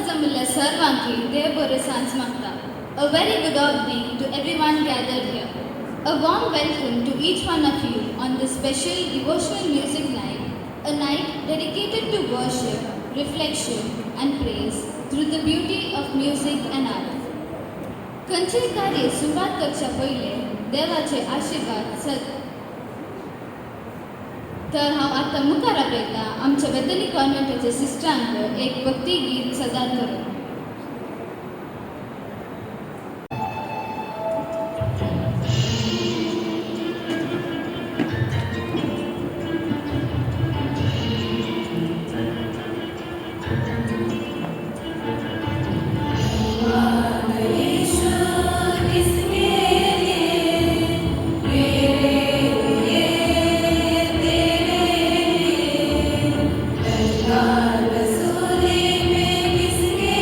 जमिल्ल्या सर्वांकी देव बरें सांज मागता. A very good evening to everyone gathered here. A warm welcome to each one of you on this special devotional music night, a night dedicated to worship, reflection, and praise through the beauty of music and art. खंयचेय कार्य सुरवात करच्या पयलें देवाचे आशिर्वाद सद तर हांव आतां मुखार आपयतां आमच्या बेथनी कॉन्व्हेंटाच्या सिस्टरांक एक भक्ती गीत सादर करूंक. किसके लिए, मेरे लिए, तेरे लिए, कंगाल वसूली में किसके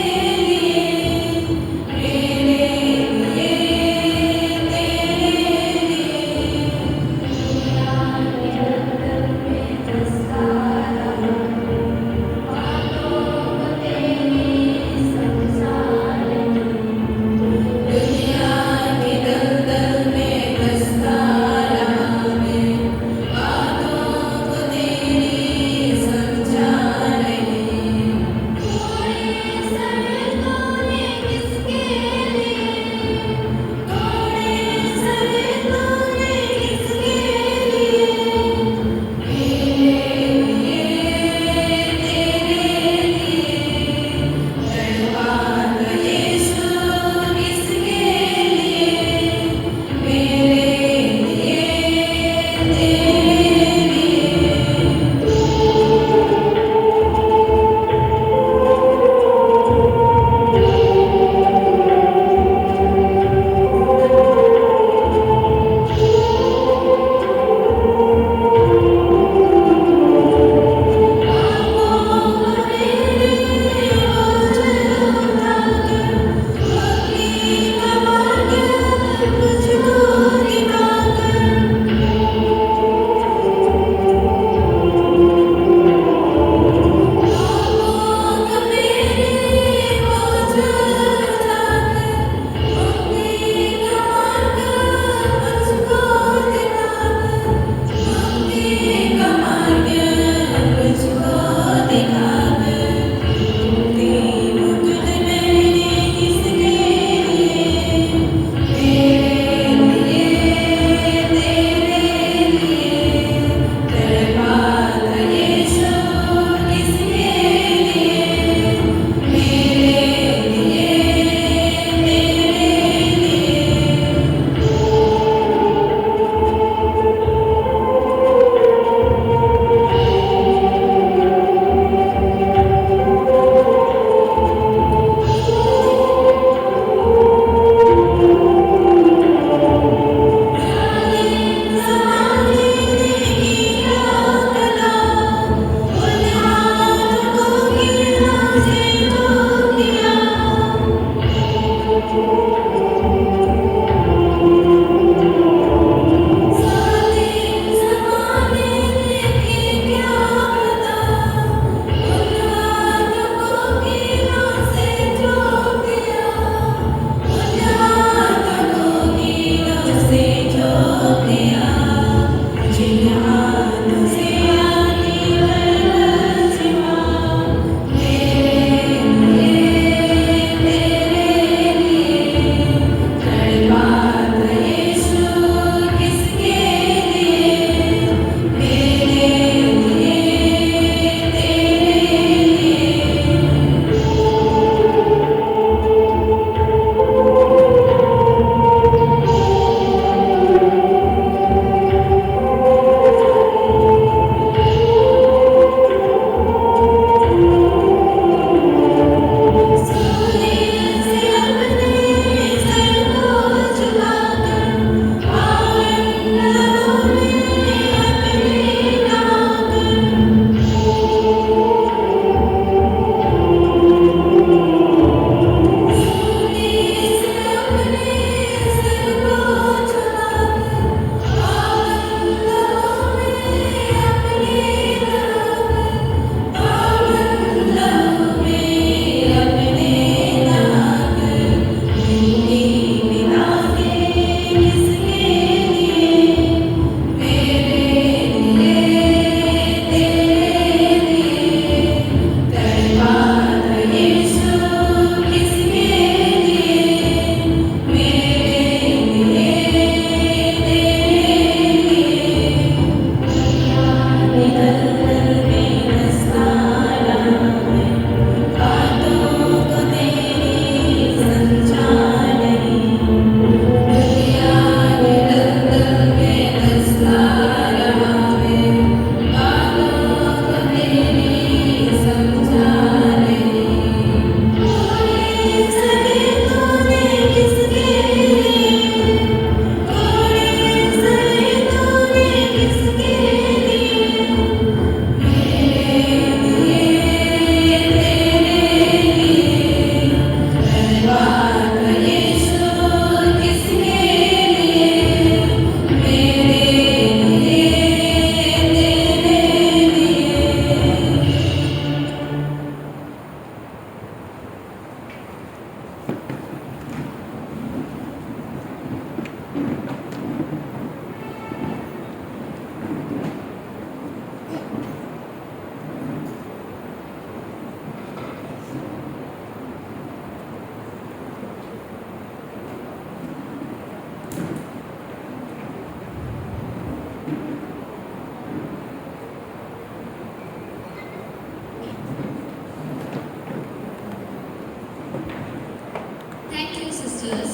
Thank you sisters.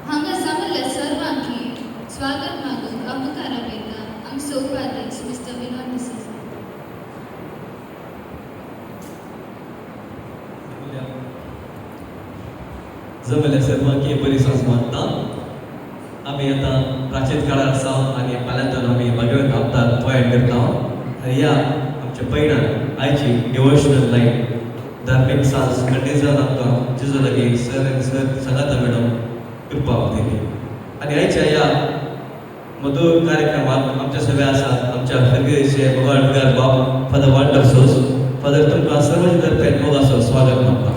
हांगा जमल्ल्या सर्वांकी स्वागत मागून अमुकारा वयता आमचो उपाध्यक्ष मिस्टर विनोद डिसोजा. जमल्या सर्वांकी बरी सांज मागता. आमी आतां प्राचीन काळार आसा आनी फाल्यांतल्यान आमी भगवंत हप्ताक पयण करता आनी ह्या आमच्या पयणान आयची डिवोशनल लायफ धार्मीक सांज खंडीत जावन आमकां जेजू लागीं सर आनी सर सांगाता मॅडम कृपा दिली. आनी आयच्या ह्या मधूर कार्यक्रमाक आमच्या सगळे आसात आमच्या फिरगेचे मोगाळ विगार बाब फादर वाल्टर सोस. फादर, तुमकां सर्वांचे तर्फे मोगाचो स्वागत मागता.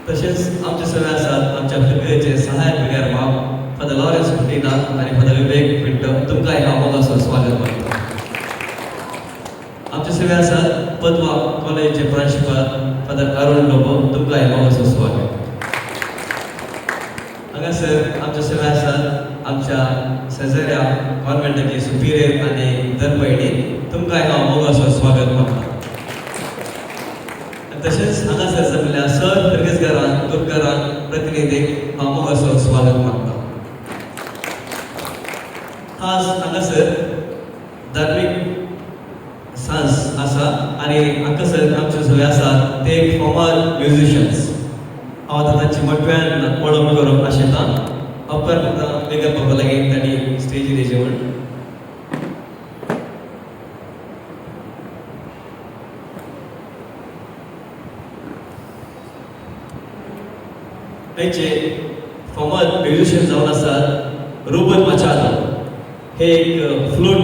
तशेंच आमचे सगळे आसात आमच्या फिरगेचे सहायक विगार बाब फादर लॉरेन्स कुटिना आनी फादर विवेक पिंटो, तुमकांय हांव मोगाचो स्वागत मागता. आमचे सगळे आसात पदवा कॉलेजचे प्रांशुपाल फादर अरुण लोबो, तुमकांय मोगाचो स्वागत. हांगासर आमचे सगळे आसात आमच्या शेजाऱ्या कॉन्वेंटाची सुपिरियर आनी धर्मभयणी, तुमकांय हांव मोगाचो स्वागत मागता. आनी तशेंच हांगासर जमल्या सर फिरगेजकारांक, दुर्गारांक, प्रतिनिधीक हांव मोगाचो स्वागत मागता. खास हांगासर धार्मीक सांज आसा आनी हांगासर आमचे सगळे आसात ते एक फॉर्मल म्युजिशियन्स. हांव आतां तांची मोठ्यान वळख करूंक आशेता. उपकार करता बेगीन बाबा लागीं तांणी स्टेजीर येवचें म्हूण. तांचे फामाद म्युजिशियन जावन आसात रुबन मचादो. हे एक फ्लूट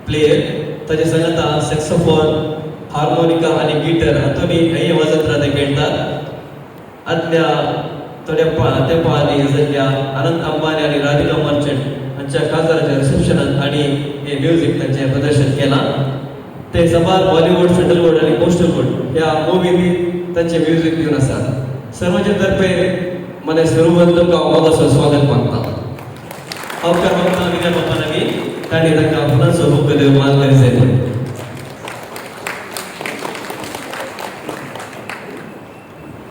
प्लेयर. ताचे सांगाता सॅक्सोफोन, हार्मोनिका आनी गिटार हातूंत हेय वाजंत्रां ते खेळटात. आदल्या थोड्या तेंपा आदी जाल्ल्या अनंत अंबानी आनी राधिका मर्चंट हांच्या काजाराच्या रिसेप्शनात आनी हे म्युजीक तांचें प्रदर्शन केलां. ते साबार बॉलिवूड, सँडलवूड आनी कोस्टलवूड ह्या मुवींनी तांचें म्युजीक दिवन आसात. सर्वांचे तर्फे मला स्वरूपान तुमकां मोगाचो स्वागत मागता. उपकार मागता विनय बाबा लागीं तांणी तांकां फुलांचो बुक दिवन मान करी जाय म्हूण.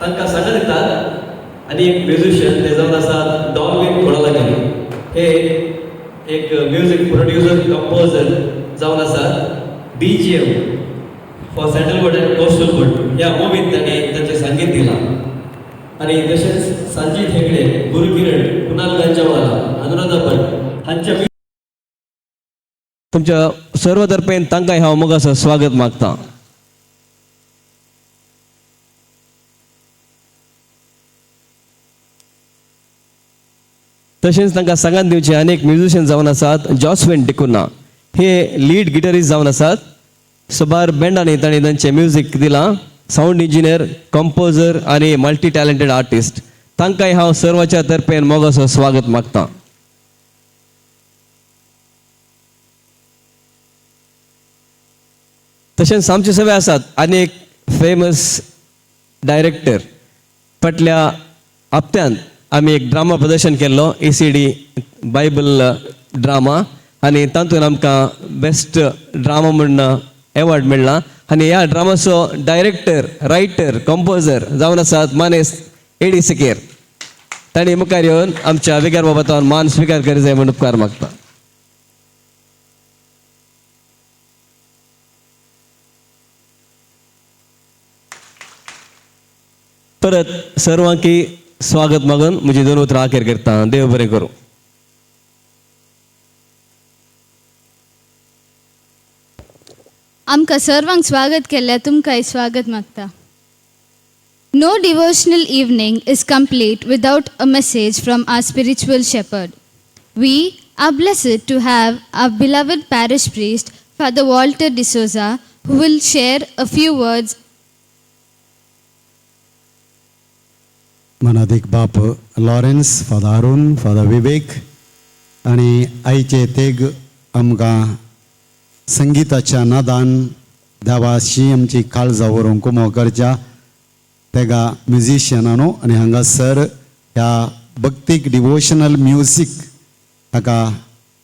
तांकां सांगत दितात आनी एक म्युजिशियन ते जावन आसात डॉल्विन कोडलागिरी. हे एक म्युजीक प्रोड्युसर, कंपोजर जावन आसात. BGM for Sandalwood and Coastalwood ह्या मुवींत तांणी तांचें संगीत दिलां. आनी तशेंच संजीत हेगडे, गुरु किरण, कुणाल गंजावाला, अनुराधा भट हांच्या तुमच्या सर्व तर्फेन तांकां हांव मोगाचो स्वागत मागता. तशेंच तांकां सांगात दिवचे अनेक म्युजिशियन जावन आसात जॉस्विन डिकुना. हे लीड गिटारिस्ट जावन आसात. सुमार बँडांनी तांणी तांचें म्युजीक दिलां. सावंड इंजिनियर, कंपोजर आनी मल्टी टॅलंटेड आर्टिस्ट. तांकांय हांव सर्वाच्या तर्फेन मोगाचो स्वागत मागता. तशेंच आमचे सगळे आसात अनेक फेमस डायरेक्टर. फाटल्या हप्त्यांत आमी एक ड्रामा प्रदर्शन केल्लो, ECD Bible drama, आनी तातूंत आमकां बेस्ट ड्रामा म्हूण एवॉर्ड मेळ्ळा. आनी ह्या ड्रामाचो डायरेक्टर, रायटर, कंपोजर जावन आसात मानेस्त एडी सिकेर. तांणी मुखार येवन आमच्या विगार बाबातान मान स्विकार करी जाय म्हूण उपकार मागता. परत सर्वांकी स्वागत मागून म्हजी दोन उतरां आखेर करता. देव बरें करूं. आमकां सर्वांक स्वागत केल्ल्या तुमकांय स्वागत मागता. No devotional evening is complete without a message from our spiritual shepherd. We are blessed to have our beloved parish priest, Father Walter D'Souza, who will share a few words. मनादीक बाप लॉरेन्स, फादर अरुण, फादर विवेक आनी आयचे तेग आमकां संगिताच्या नादान देवाशी आमची काळजां व्हरूंक कुमो करच्या तेगा म्युजिशियनानो आनी हांगासर ह्या भक्तीक डिवोशनल म्युजीक हाका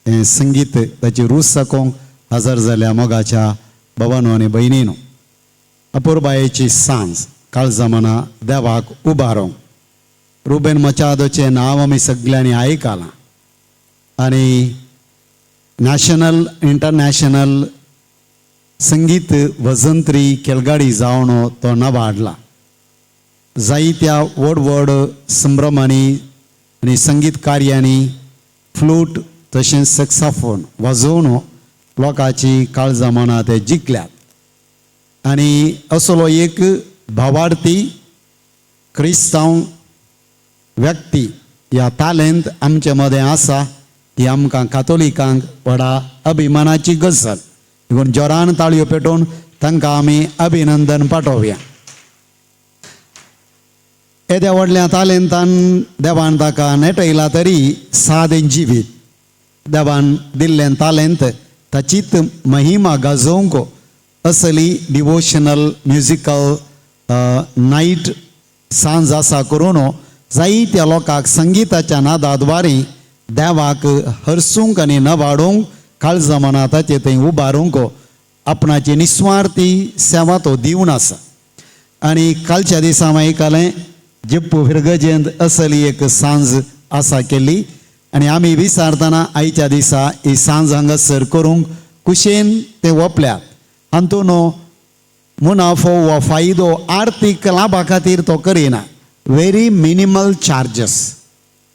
हें संगीत ताची रूच दाखोवंक हजर जाल्या मोगाच्या भावानो आनी भयणीनो, अपुरबायेची सांज काळजा मना देवाक उबारोंक रुबेन मचादोचें नांव आमी सगल्यांनी आयकलां आनी नॅशनल इंटरनॅशनल संगीत वजंत्री खेळगाडी जावन तो नावाडला. जायत्या व्हड व्हड संभ्रमांनी आनी संगीत कार्यांनी फ्लूट तशेंच सॅक्साफोन वाजोवन लोकांची काळजां मनां ते जिखल्यात. आनी असलो एक भावार्थी क्रिस्तांव व्यक्ती ह्या तालेंत आमचे मदें आसा ही आमकां कातोलिकांक व्हडा अभिमानाची गजाल. देखून जोरान ताळयो पेटोवन तांकां आमी अभिनंदन पाठोवया. येद्या व्हडल्या तालेंतान देवान ताका नेटयला तरी सादें जिवीत देवान दिल्लें तालेंत ताचीत महिमा गाजोवंक असली डिवोशनल म्युजिकल नायट सांज आसा करून जायत्या लोकांक संगिताच्या नादाद्वारे देवाक हरसूंक आनी नवाडूंक काळजा मना ताचे थंय उबारूंक आपणाची निस्वार्थी सेवा तो दिवन आसा. आनी कालच्या दिसा हांवें आयकलें जेप्पू फिरगजेंत असली एक सांज आसा केल्ली आनी आमी विचारतना आयच्या दिसा ही सांज हांगासर करूंक कुशेन ते वपल्यात. हातून मुनाफो वा फायदो आर्थीक लाभा खातीर तो करिना, व्हेरी मिनिमल चार्जस.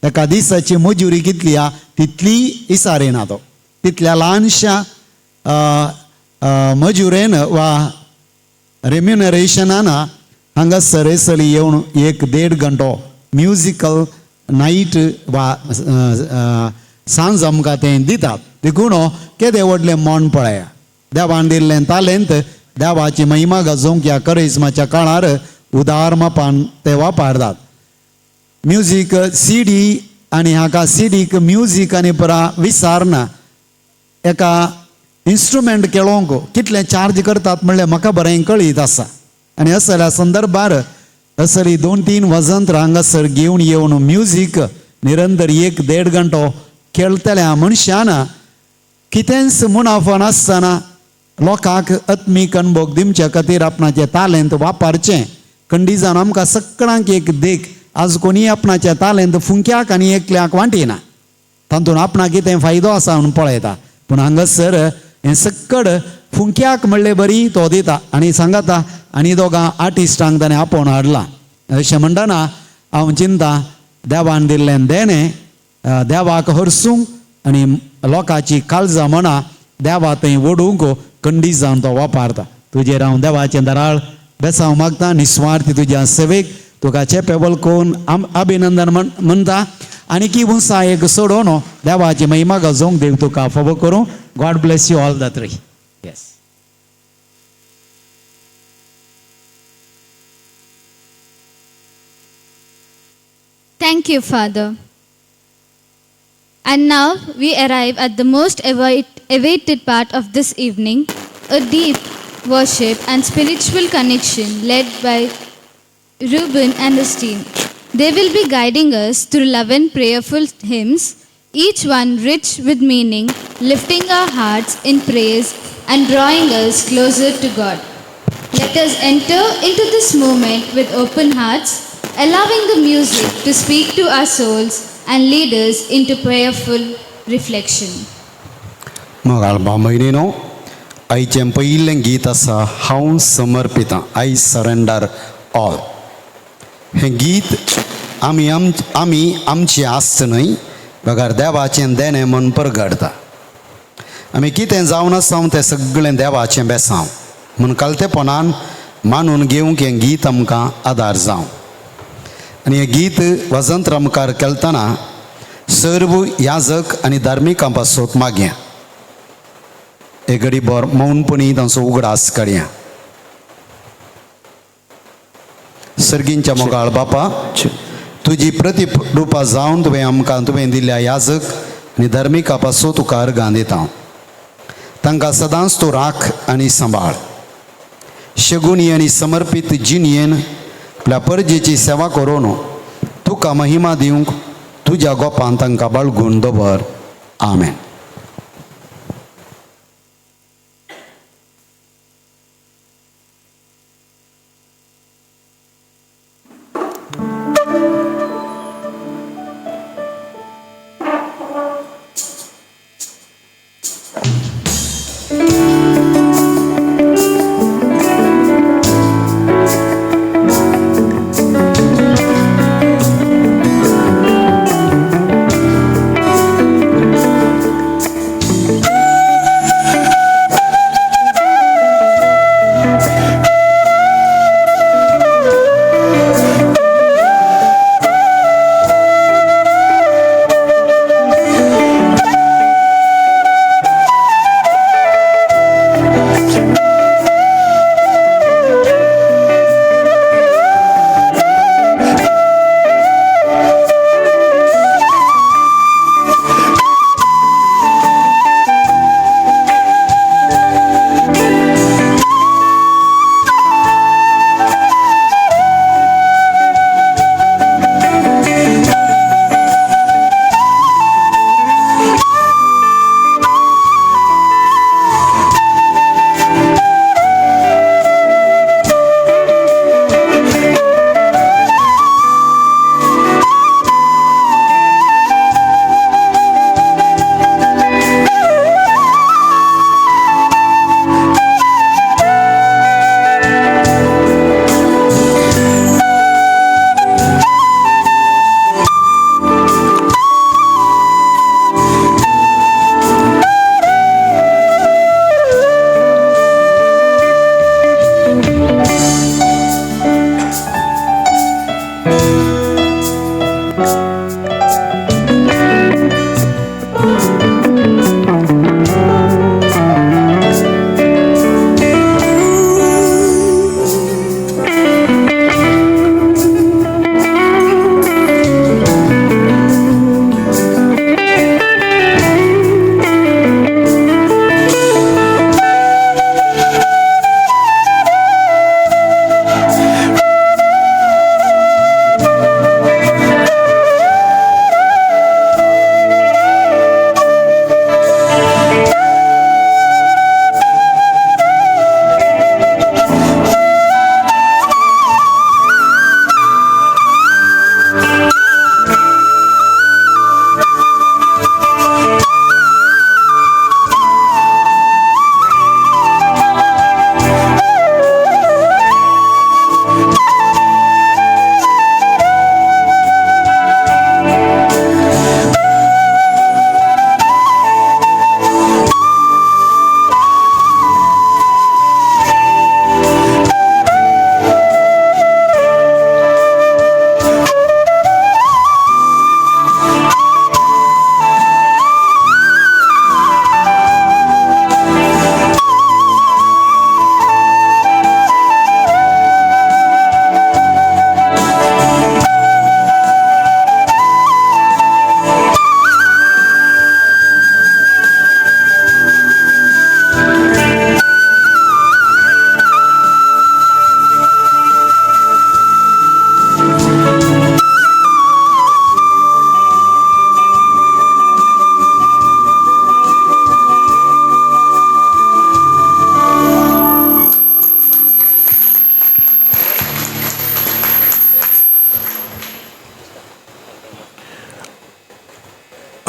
एका दिसाची मजुरी कितली आहा तितली इसारिना तो, तितल्या ल्हानशा मजुरेन वा रेम्युनरेशनान हांगासर असली येवन एक देड घंटो म्युजिकल नायट वा सांज आमकां तें दितात. देखून केदें व्हडलें मन पळया, देवान दिल्लें तालेंत देवाची महिमा गाजोवंक ह्या करेज्माच्या काळार उदार मापान ते वापरतात. म्युजीक सी डी आनी हाका सी डीक म्युजीक आनी परा विसारना एका इन्स्ट्रुमेंट खेळोवंक कितलें चार्ज करतात म्हणल्यार म्हाका बरें कळीत आसा. आनी असल्या संदर्भार असली 2-3 वजंत्र हांगासर घेवन येवन म्युजीक निरंतर 1-1.5 घंटो खेळटल्या मनशान कितेंच मुनाफो नासतना लोकांक आत्मीक अनुभव दिवचे खातीर आपणाचें तालेंत वापरचें. कंडिजान आमकां सगळ्यांक एक देख, आज कोणीय आपणाचें तालेंत फुंक्याक आनी एकल्याक वांटिना, तातूंत आपणाक कितें फायदो आसा म्हणून पळयता. पूण हांगासर हें सक्कड फुंक्याक म्हणले बरी तो दिता आनी सांगता आनी दोगां आर्टिस्टांक ताणें आपोवन हाडला. अशें म्हणटना हांव चिंता देवान दिल्लें देणें देवाक हरसूंक आनी लोकांची काळजां मनां देवा थंय ओडूंक कंडिजान तो वापरता. तुजेर हांव देवाचें दराळ बेसांव मागता, निस्वार्थी तुज्या सेवेक तुका चेपे वळखून अभिनंदन म्हणटा आनी की उंचा एक सोडोवन देवाची महिमा गाजोवंक देव तुका फावो करूं. God bless you all the three. Yes. Thank you, Father. And now we arrive at the most awaited part of this evening, a deep worship and spiritual connection led by Ruben and his team. They will be guiding us through 11 prayerful hymns, each one rich with meaning, lifting our hearts in praise and drawing us closer to God. Let us enter into this moment with open hearts, allowing the music to speak to our souls and lead us into prayerful reflection. मोगाळ भाव भयणीनो, आयचें पयलें गीत आसा हांव समर्पितां, I surrender all. हें गीत आमी आमी आमची आस्त न्हय बगर देवाचें देणें म्हूण परगडटा. आमी कितें जावन आसा तें सगळें देवाचें बेसांव म्हूण कालतेपणान मानून घेवंक हें गीत आमकां आदार जावं. आनी हें गीत वजंत्र मुखार खेळटना सर्व याजक आनी धार्मिकां पासत मागया एक घडी बर मौनपणी तांचो उगडास काडया. सर्गींच्या मोगाळ बापा, तुजी प्रतिरुपा जावन तुवें आमकां तुवें दिल्ल्या याजक आनी धार्मिका पासून तुका अर्गां दिता. तांकां सदांच तूं राख आनी सांबाळ. शगुनी आनी समर्पीत जिणयेन आपल्या परजेची सेवा करून तुका महिमा दिवंक तुज्या गोपान तांकां बाळगून दवर. आमेन.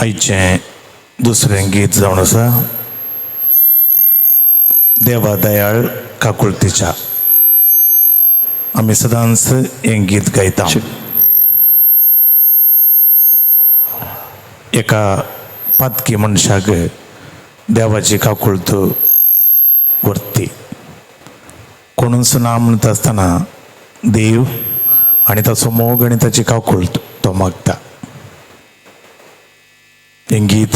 आयचें दुसरें गीत जावन आसा देवा दयाळ काकुळतीच्या. आमी सदांच हें गीत गायता. एका पातकी मनशाक देवाची काकुळत व्हरती. कोणूच ना म्हणटा आसतना देव आनी ताचो मोग आनी ताची काकुळत तो मागता. हें गीत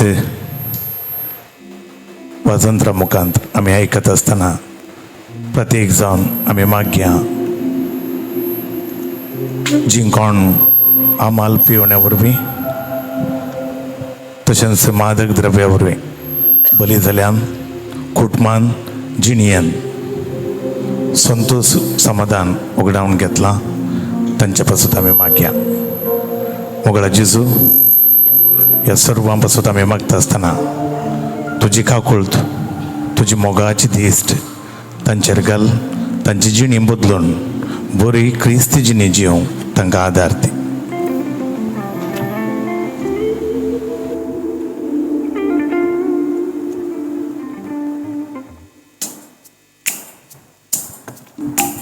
वाजंत्रा मुखांत आमी आयकत आसतना प्रत्येक जावन आमी मागया जी कोण आमाल पिवण्या वरवीं तशेंच मादक द्रव्या वरवीं बली जाल्यान कुटमान जिणयेन संतोश समाधान उगडावन घेतलां तांचे पासून आमी मागया. मोगळा जेजू, ह्या सर्वां पासून आमी मागता आसतना तुजी काकुळट, तुजी मोगाची दिश्ट तांचेर घाल, तांची जिणी बदलून बरी क्रिस्ती जिणी जिवंक तांकां आदार दी. Thank you.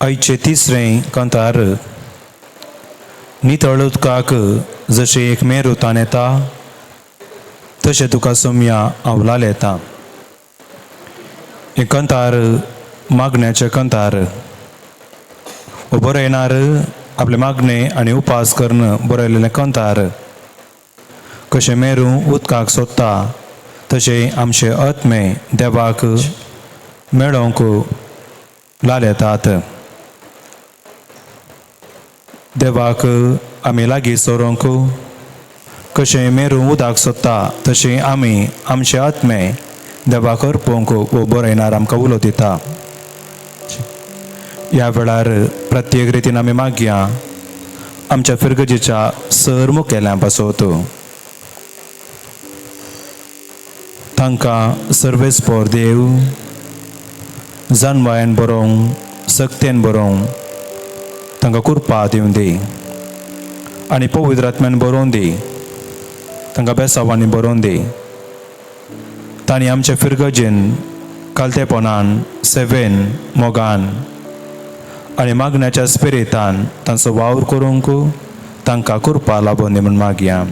आयचें तिसरें कांतार नितळ उदकाक जशें एक मेरू ताण येता तशें तुका सोमया हांव लाल येता. हें कांतार मागण्याचें कांतार. हो बरयणार आपलें मागणें आनी उपास करून बरयलेलें कांतार. कशें मेरू उदकाक सोदता तशें आमचे आत्मे देवाक मेळोवंक लाल येतात. देवाक आमी लागीं सरोंक कशें मेरू उदक सोदता तशें आमी आमचे आत्मे देवाक अर्पोवंक वो बरयणार आमकां उलो दिता. ह्या वेळार प्रत्येक रितीन आमी मागया आमच्या फिरगजेच्या सर मुखेल्यां पासत. तांकां सर्वेस्पोर देव जानवायन बरोवंक सक्तेन बरोवंक तांकां कुरपा दिवं दी आनी पवित्र आत्म्यान बरोवन दी. तांकां बेसावांनी बरोवन दी. तांणी आमच्या फिरगजेन कालतेपणान सेवेन मोगान आनी मागण्याच्या स्पिरितान तांचो वावर करूंक तांकां कुरपा लाबोवन दी म्हूण मागया.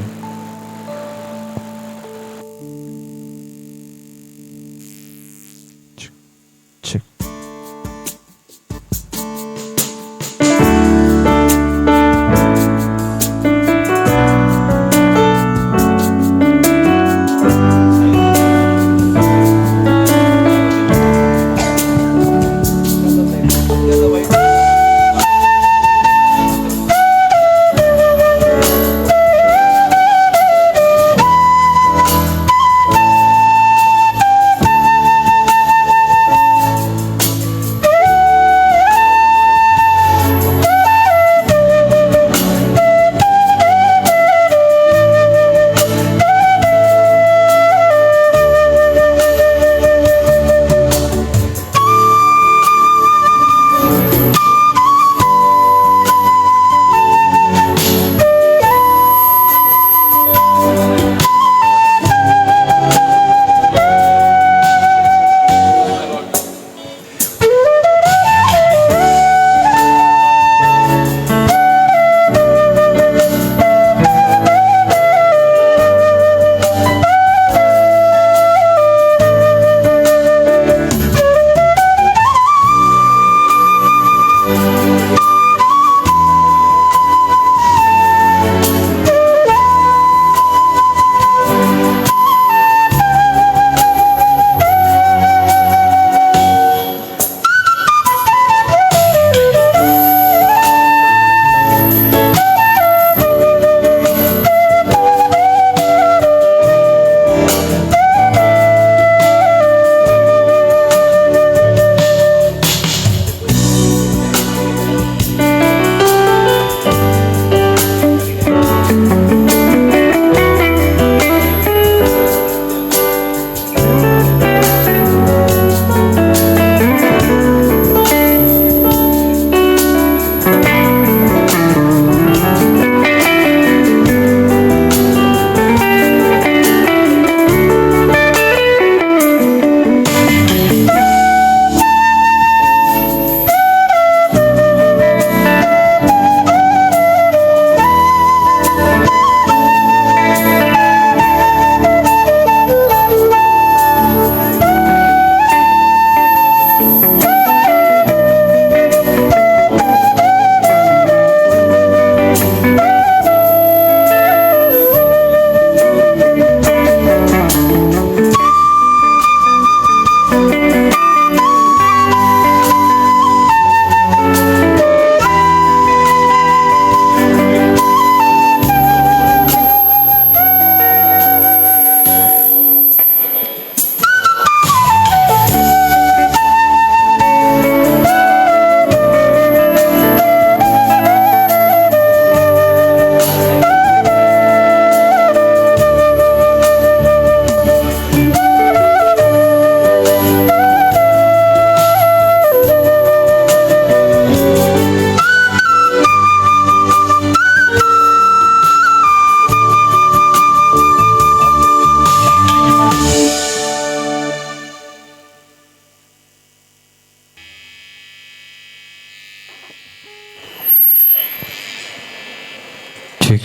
ठीक.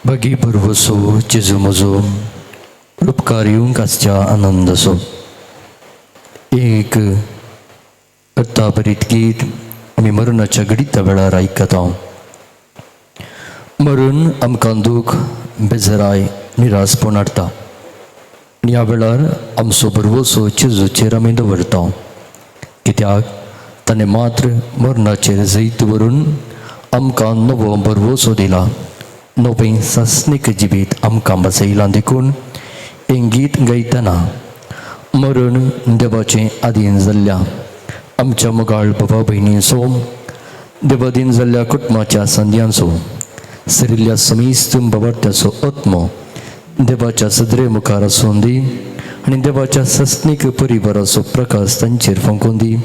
बगी भरवसो जेजू म्हजो उपकार येवंक आसच्या आनंदाचो एक अर्थाभरीत गीत आमी मरणाच्या घडिता वेळार आयकता. मरण आमकां दूख, बेजराय, निरासपण हाडटा आनी ह्या वेळार आमचो भरवसो जेजूचेर आमी दवरता, कित्याक ताणें मात्र मरणाचेर जैत व्हरून आमकां नवो भरवसो दिला, नवें सासणीक जिवीत आमकां बसयलां. देखून हें गीत गायतना मरण देवाचें आदीन जाल्ल्या आमच्या मोगाळ बाबा भयणींचो, देवादीन जाल्ल्या कुटुंबाच्या संद्यांचो, सरिल्ल्या समेस्त बाबार्थ्याचो आत्मो देवाच्या सदरे मुखार आसून दी आनी देवाच्या सस्नीक परिवाराचो प्रकाश तांचेर फांकून दी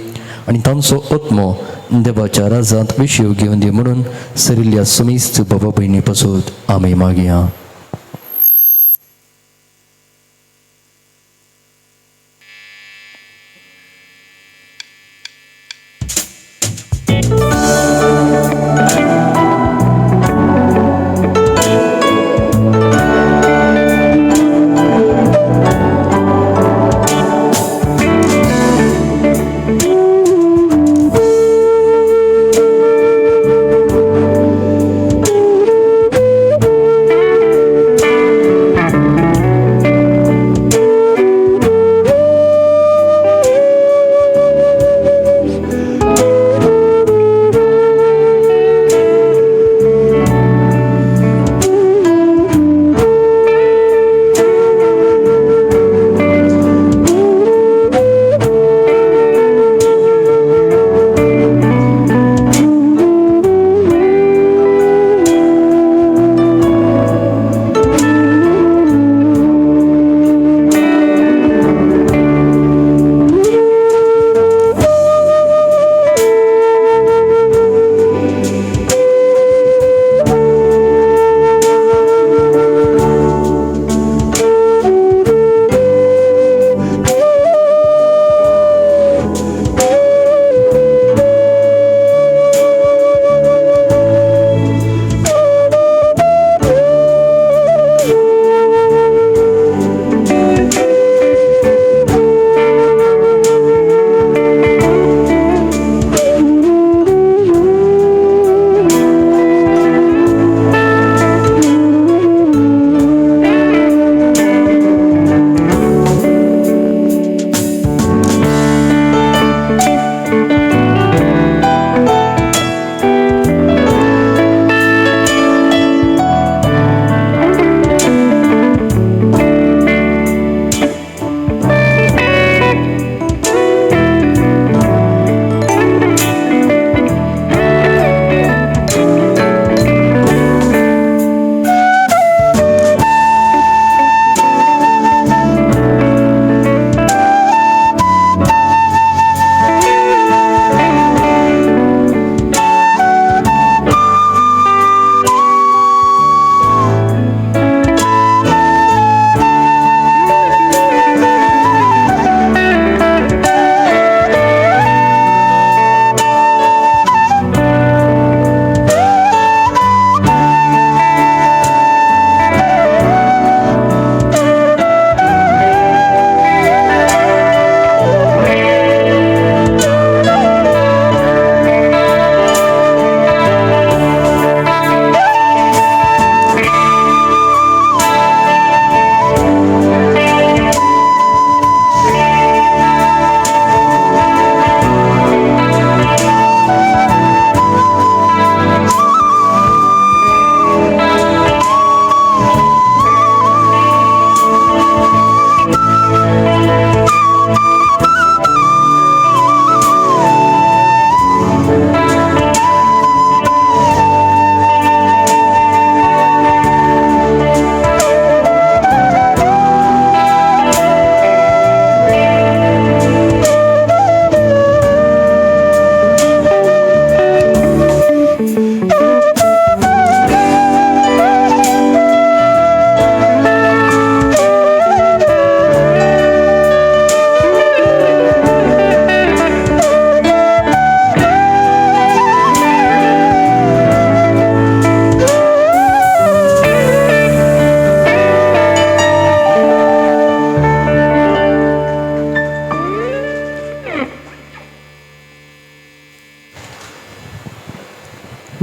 आनी तांचो आत्मो देवाच्या राजांत विशेव घेवन दी म्हणून सरिल्ल्या समेस्त बाबा भयणी पासत आमी मागया.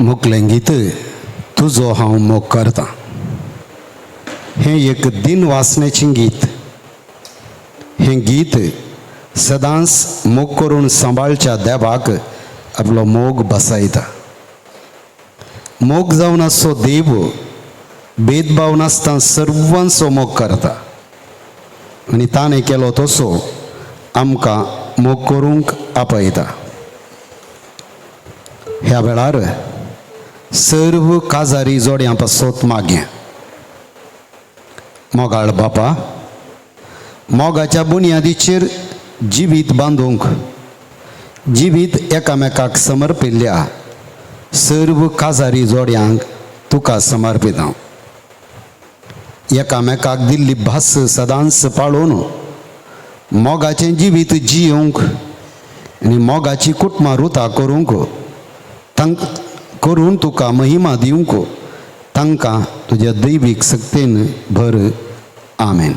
मुखलें गीत तुजो हांव मोग करता हें एक दिन वाचण्याचें गीत. हें गीत सदांच मोग करून सांबाळच्या देवाक आपलो मोग बसायता. मोग जावन आसचो देव भेदभाव नासतना सर्वांचो मोग करता आनी ताणें केलो तसो आमकां मोग करूंक आपयता. ह्या वेळार सर्व काजारी जोड्यां पासत मागें. मोगाळ बापा, मोगाच्या बुन्यादीचेर जिवीत बांदूंक जिवीत एकामेकाक समर्पिल्ल्या सर्व काजारी जोड्यांक तुका समर्पिता. एकामेकाक दिल्ली भास सदांच पाळून मोगाचें जिवीत जियोवंक आनी मोगाची कुटुंबां रुता करूंक तांक करून तुका महिमा दिवंक तांकां तुज्या दैवीक सक्तेन भर. आमेन.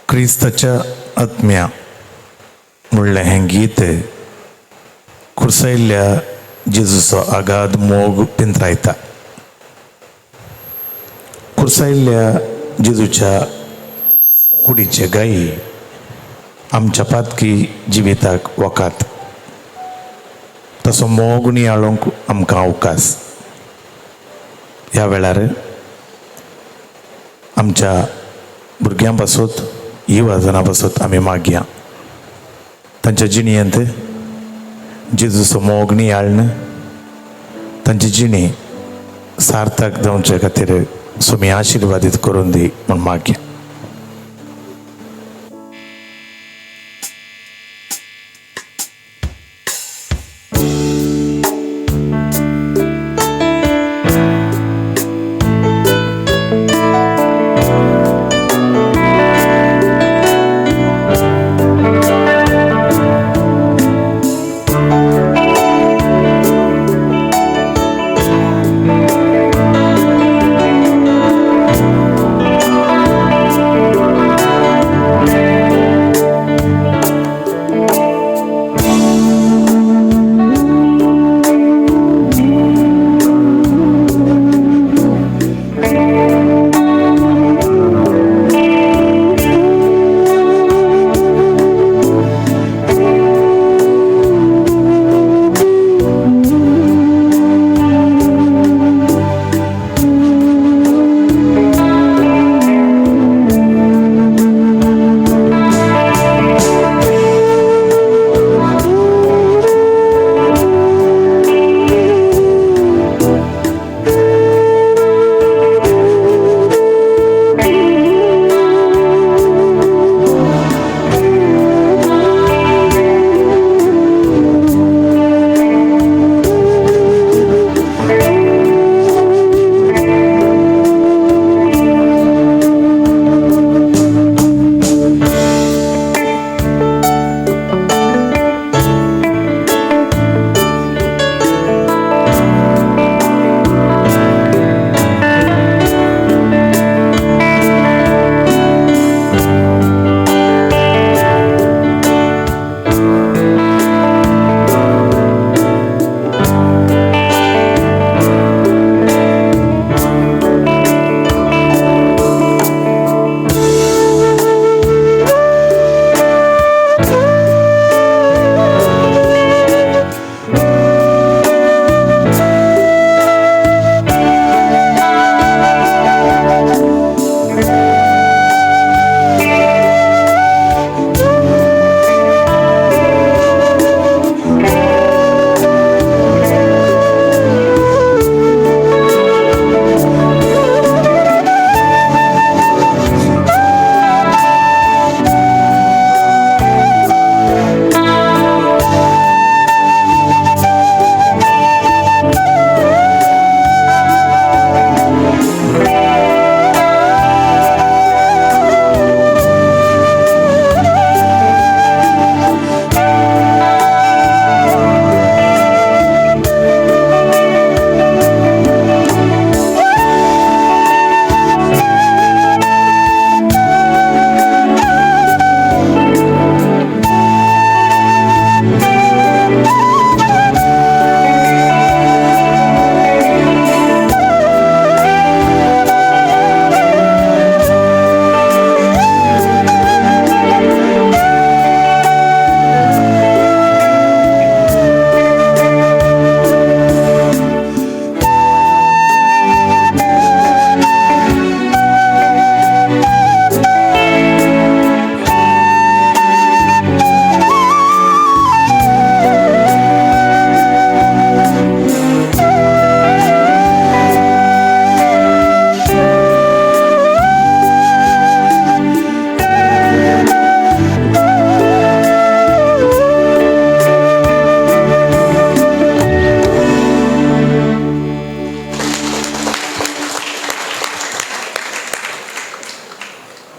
क्रिस्ताच्या आत्म्या म्हणलें हें गीत खुर्सायल्ल्या जेजूचो आगाद मोग पिंत्रायता. खुर्सायल्ल्या जेजूच्या कुडीचे गायी आमच्या पातकी जिविताक वकात, तसो मोग नियाळूंक आमकां अवकाश. ह्या वेळार आमच्या भुरग्यां पासत, युवा जणां पासत आमी मागया, तांच्या जिणेंत जेजूचो मोग नियाळ्न तांची जिणी सार्थक जावचे खातीर स्वामी आशिर्वादीत करून दी म्हूण मागया.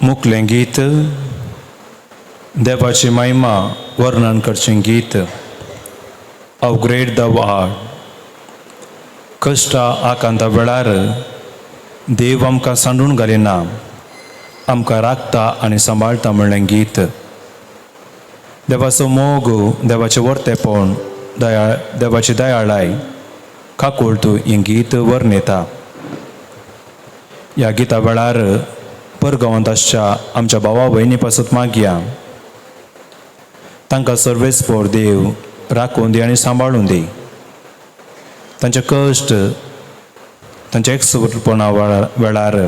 मुकलें गीत देवाची महिमा वर्णन करचें गीत हाव ग्रेट दव आर्ट. कश्टा आकांता वेळार देव आमकां सांडून घालिना, आमकां राखता आनी सांबाळटा म्हणलें गीत. देवाचो मोग, देवाचें वर्तेपण, दया, देवाची दयाळाय, काकुळट हें गीत वर्णयता. ह्या गिता वेळार परगांवांत आसच्या आमच्या भावा भयणी पासत मागया, तांकां सर्वेस्पोर देव राखून दी आनी सांबाळून दी. तांचे कश्ट, तांच्या एकसुरपणा वेळार,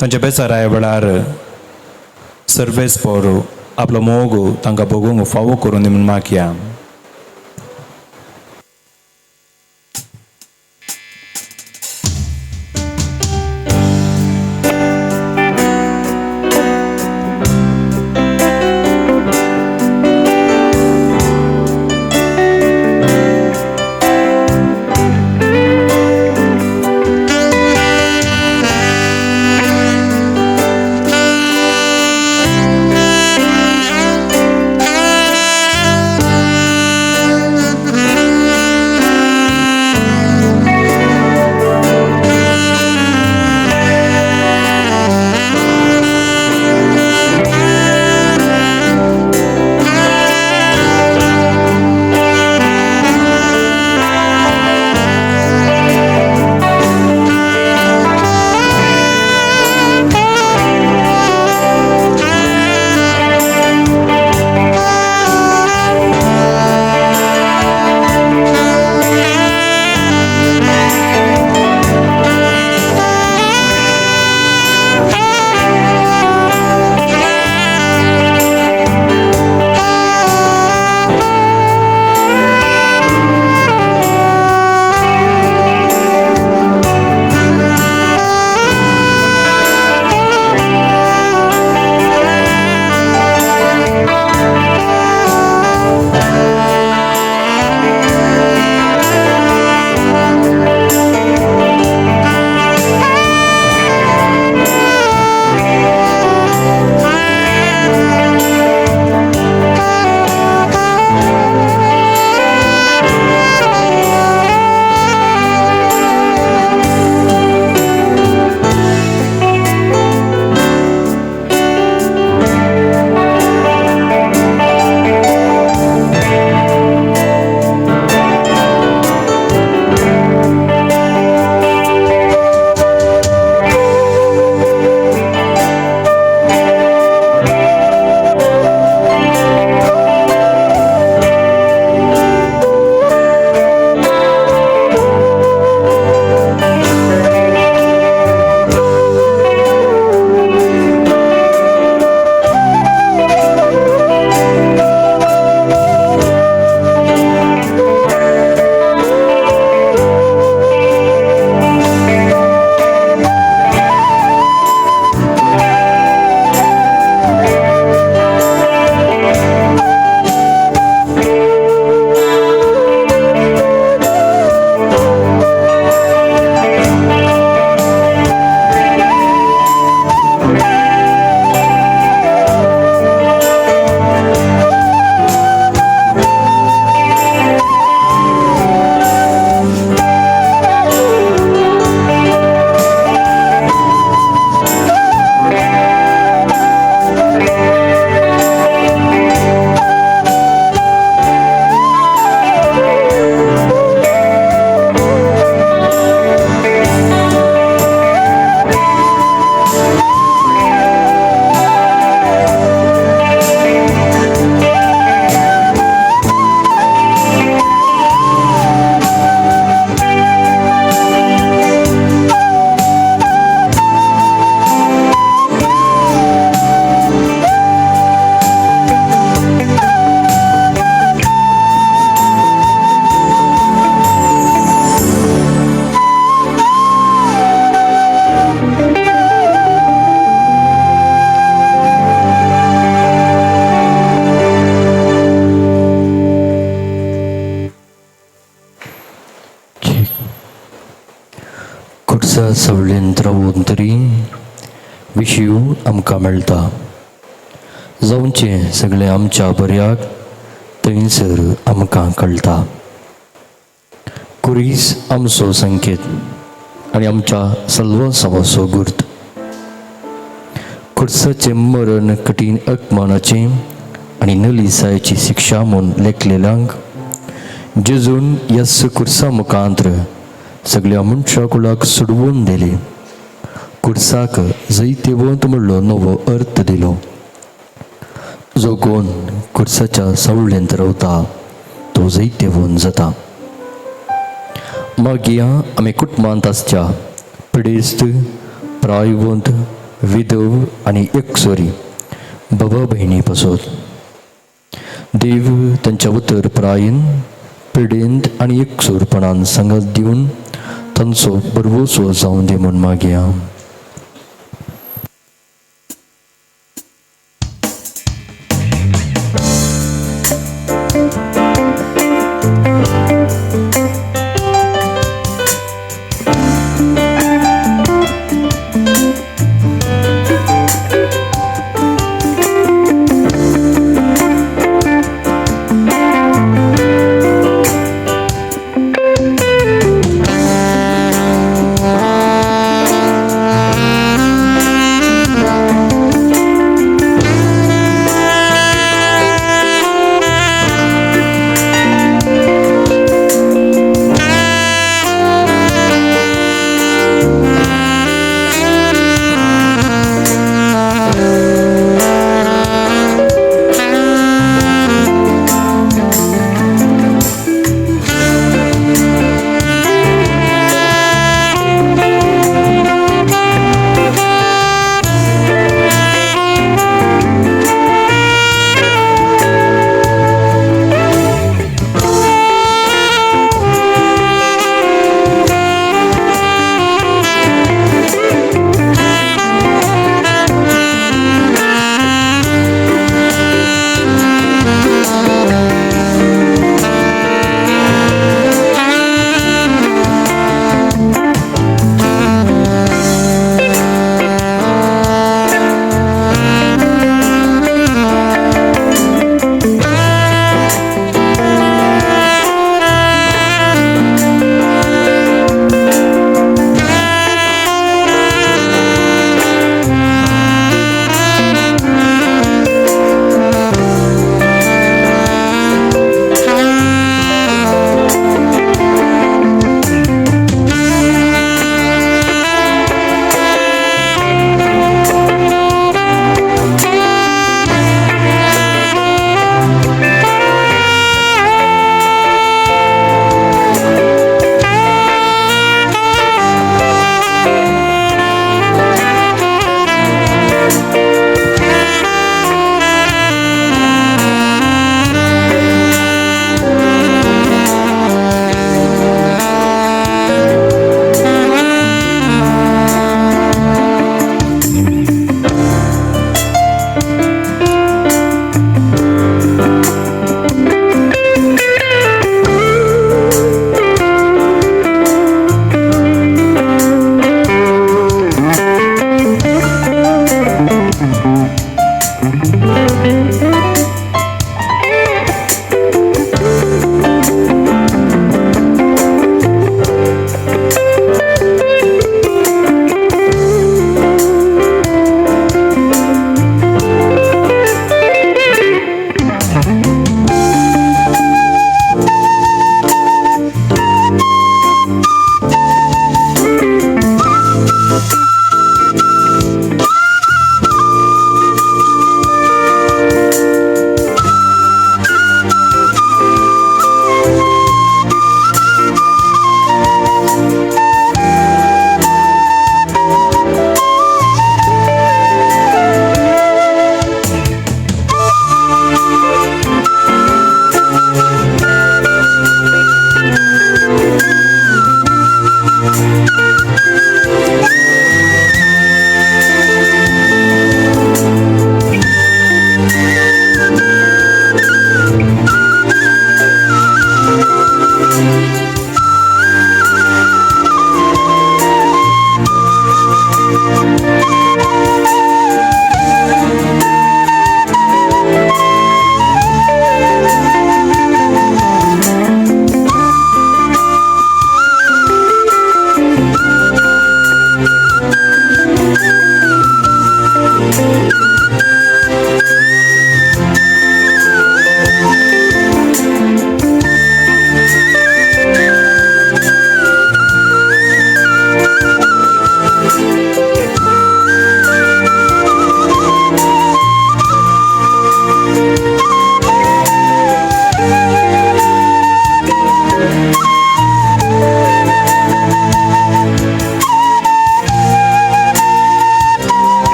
तांच्या बेजाराय वेळार सर्वेस्पोर आपलो मोग तांकां भोगूंक फावो करून दी म्हूण मागया. कुडसा सवळेंत रावून तरी विशीव आमकां मेळटा. जावचें सगळें आमच्या बऱ्याक थंयसर आमकां कळटा. कुरीस आमचो संकेत आनी आमच्या सल्वासावाचो गुर्त. खुर्साचें मरण कठीण अपमानाचें आनी नलिसायेची शिक्षा म्हूण लेखलेल्यांक जेजून यस कुर्सा मुखांत्र सगळ्या मनशा कुळाक सोडवून दिली. कुर्साक जैतेवंत म्हणलो नवो अर्थ दिलो. जो कोण कुर्साच्या सावळेंत रावता तो जैतेवंत जाता. मागीर आमी कुटुंबांत आसच्या पिडेस्त, प्रायवंत, विधव आनी एकसोरी बाबा भयणी पासत देव तांच्या उतर प्रायेन, पिडेंत आनी एकसुरपणान सांगात दिवन तांचो बरवसो जावं दी म्हूण मागया.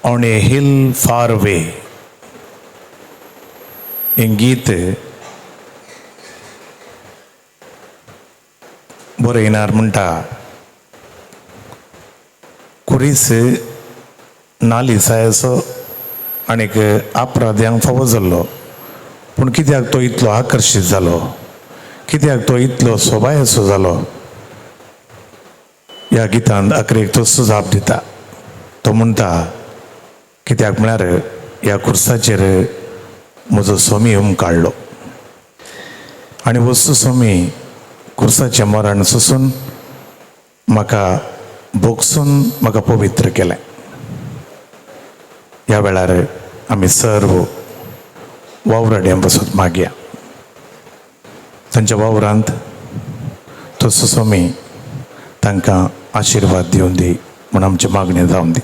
On a hill far away हें गीत बरयणार म्हणटा, कुरीस नालिसायचो आनीक अपराध्यांक फावो जाल्लो, पूण कित्याक तो इतलो आकर्शीत जालो, कित्याक तो इतलो सोबायसो जालो? ह्या गितान अकरेक तो सुजाप दिता. तो म्हणटा, कित्याक म्हळ्यार ह्या कुर्साचेर म्हजो स्वामी हुमकाडलो आनी वस्तू स्वामी कुर्साचें मरण सोसून म्हाका भोगसून म्हाका पवित्र केलें. ह्या वेळार आमी सर्व वावराड्यां पासून मागया, तांच्या वावरांत तो स्वामी तांकां आशिर्वाद दिवन दी म्हूण आमची मागणी जावन दी.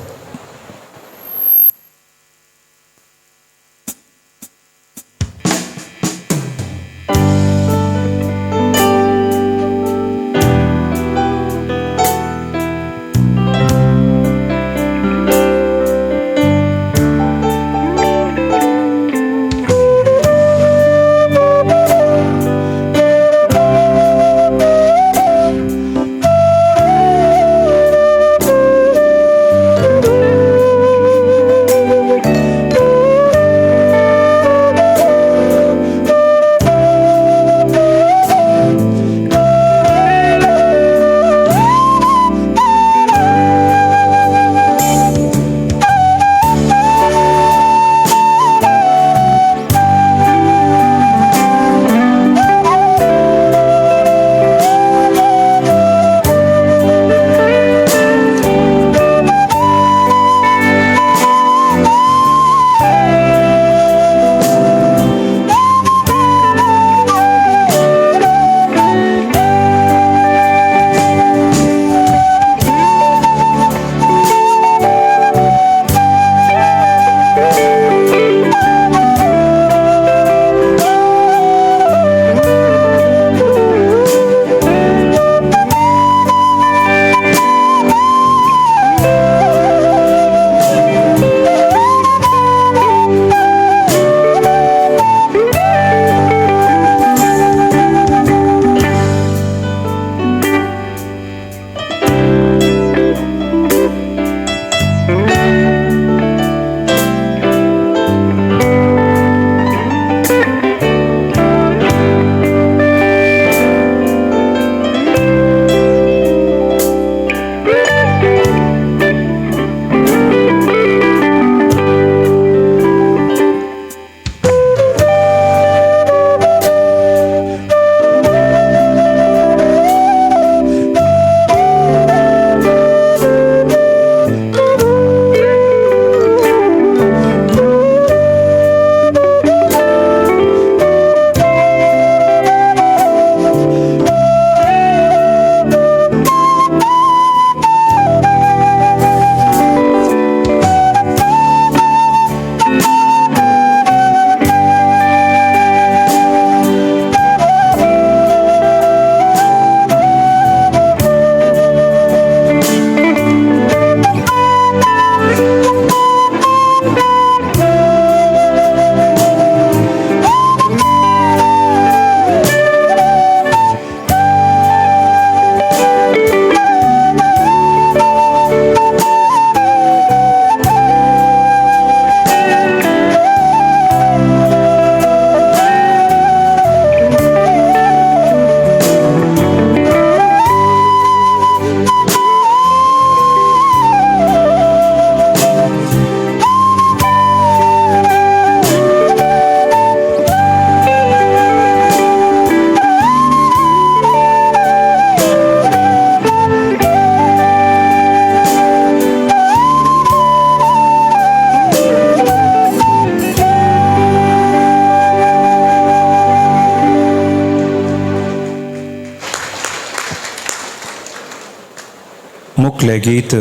मुखलें गीत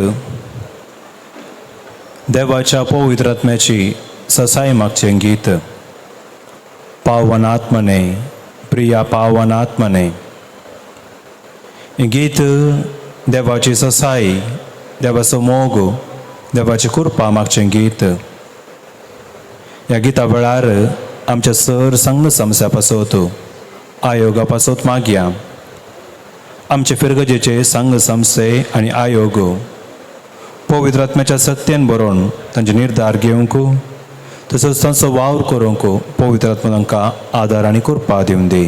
देवाच्या पवित्र आत्म्याची ससाय मागचें गीत. पावन आत्मने प्रिया पावन आत्मने हें गीत देवाची ससाय, देवाचो मोग देवाची कृपा मागचें गीत. ह्या गिता वेळार आमच्या सर संघ समस्या पासत आयोगा पासत मागया. आमचे फिरगजेचे संघ संस्थे आनी आयोग पवित्र आत्म्याच्या सत्तेन बरोवन तांचे निर्धार घेवंक तसोच तांचो वावर करूंक पवित्र आत्मा तांकां आदार आनी कृपा दिवन दी.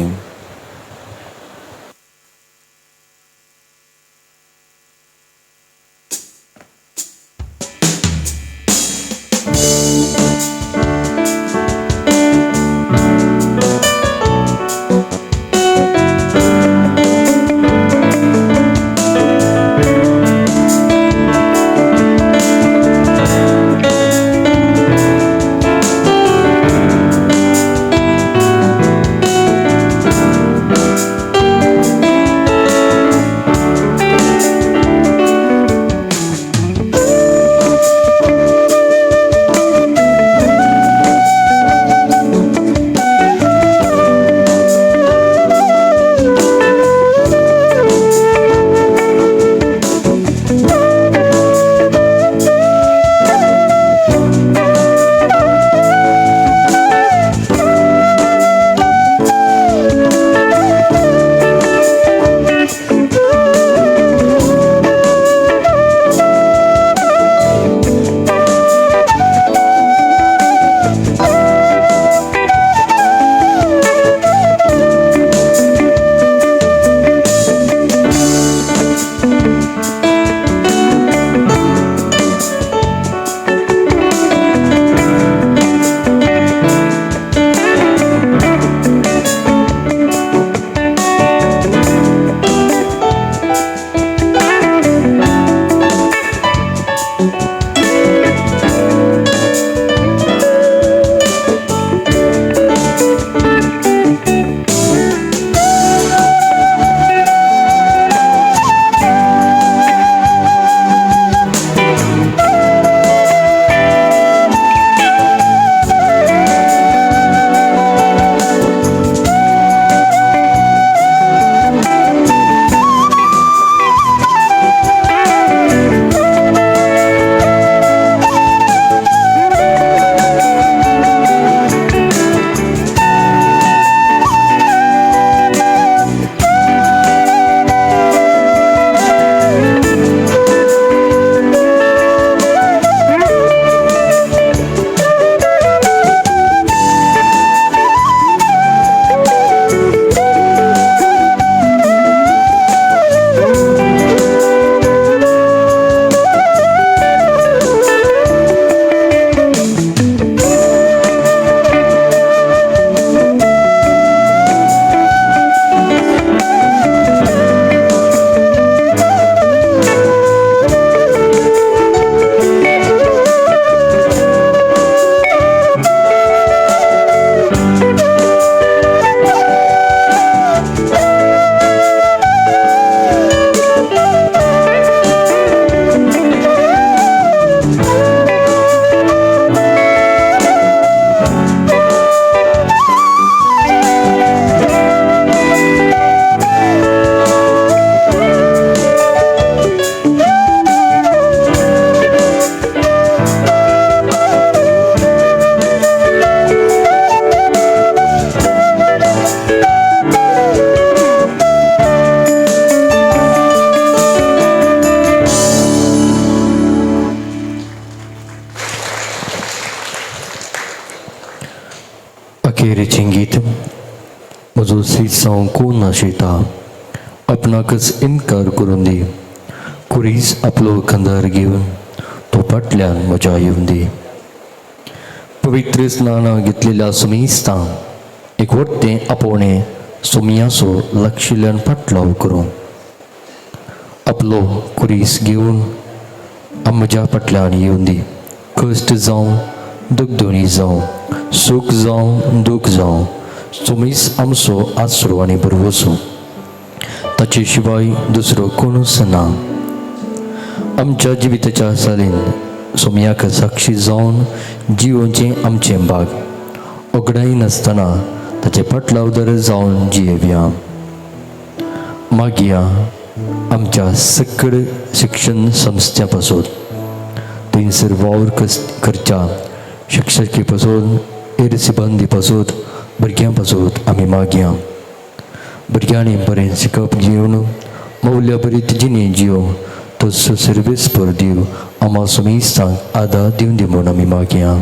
अखेरेचें गीत म्हजो सीत कोण आशिता आपणाकच इनकार करून दी, कुरीस आपलो खांदार घेवन तो फाटल्यान म्हज्या येवन दी. पवित्र स्नानां घेतलेल्या सुमिस्तां एक वट्टें आपोवणें सोमयाचो लागशिल्ल्यान फाटलाव करूं आपलो कुरीस घेवन म्हज्या फाटल्यान येवन दी. कश्ट जावं दुखदोणी जावं सूख जावं दूख जावं सोमीस आमचो आसरो आनी भरवसो, ताचे शिवाय दुसरो कोणूच ना. आमच्या जिविताच्या सालीन सोमयाक साक्षी जावन जिवोचें आमचें भाग ओगडाय नासतना ताचे फाटलावदर जावन जियेवया. मागया आमच्या सकड शिक्षण संस्थ्या पासून थंयसर वावर करच्या शिक्षकी पासून एरसी बांदी पासून भुरग्यां पासून आमी मागया. भुरग्यांनी बरें शिकप घेवन मौल्या बरी जिणी जियो तसो सर्वीस पर दिव आमा सुमेस्तांक आदार दिवन दी म्हूण आमी मागया.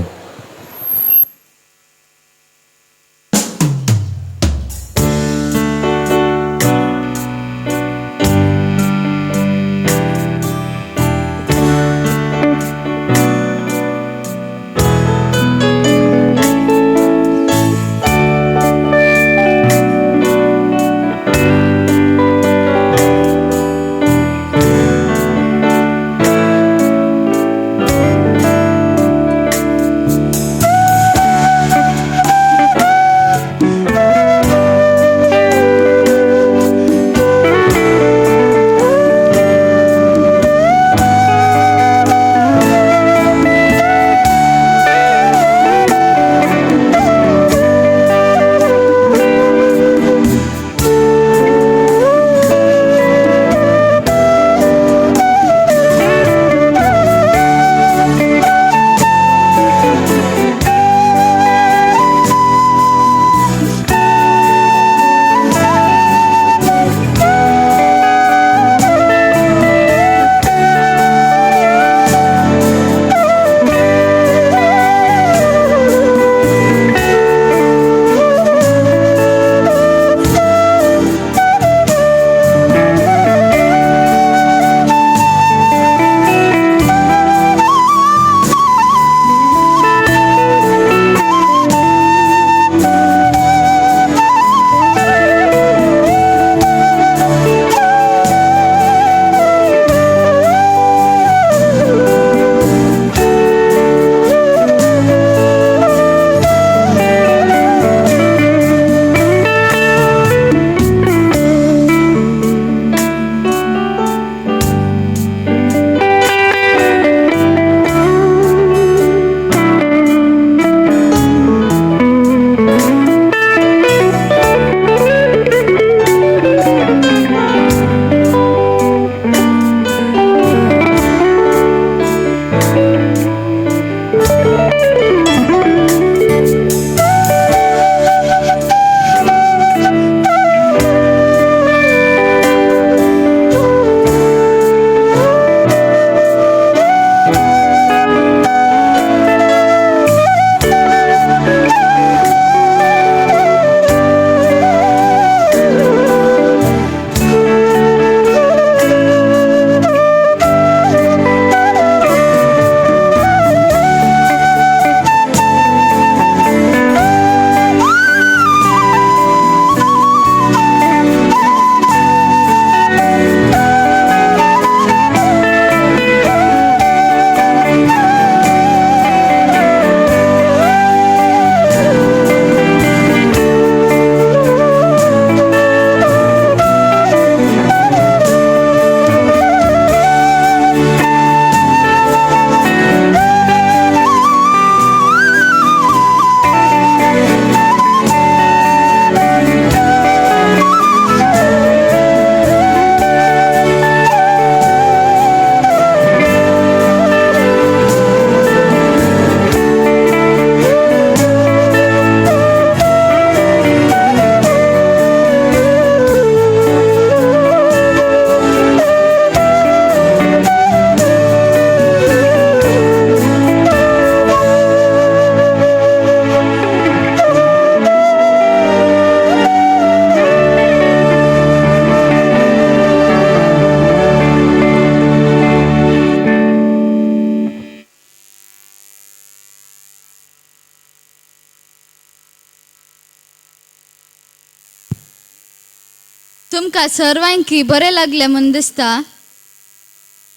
तुमकां सर्वांकी बरें लागलें म्हूण दिसता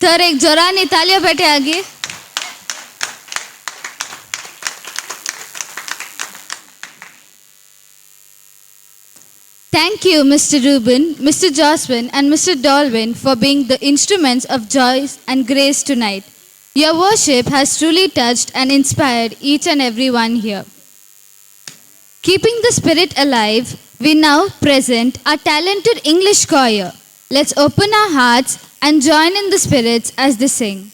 तर एक जोरांनी तालयो पेटया गी. Thank you, Mr. Reuben, Mr. Joswin, and Mr. Dolwin for being the instruments of joy and grace tonight. Your worship has truly touched and inspired each and every one here. Keeping the spirit alive, we now present our talented English choir. Let's open our hearts and join in the spirits as they sing.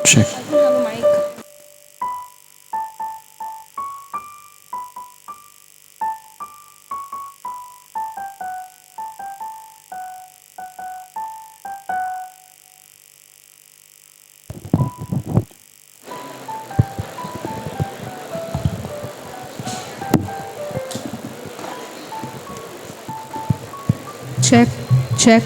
Check. I don't have a mic. Check, check.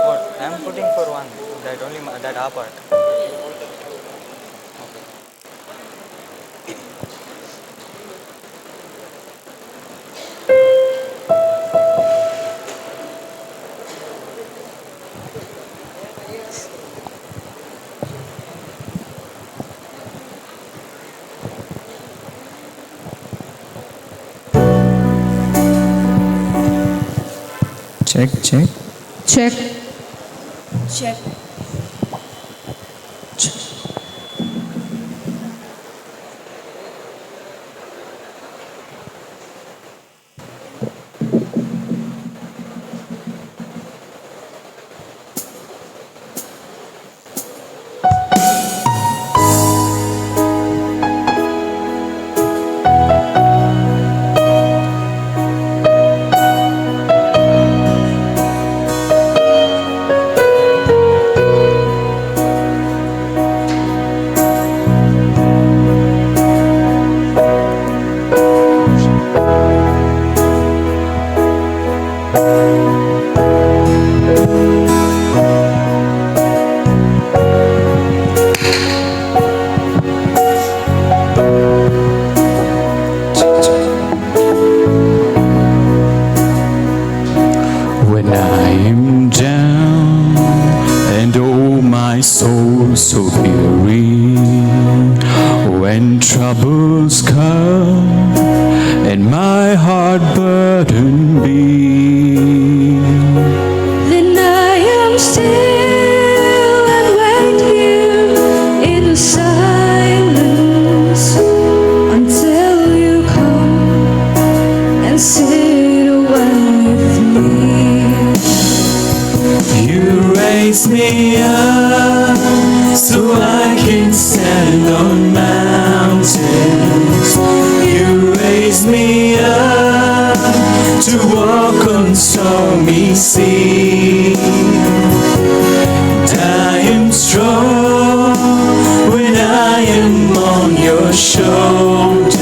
What? I'm putting for one. That only that A part. Okay. Check, check. Check. Check. When I am down and oh my soul so weary, when troubles come and my heart burdened be, Then I am still and wait here in the silence until you come and sit awhile with me. You raise me up so I can stand on mountains. You raise me up to walk on stormy seas. And I am strong when I am on your shoulders.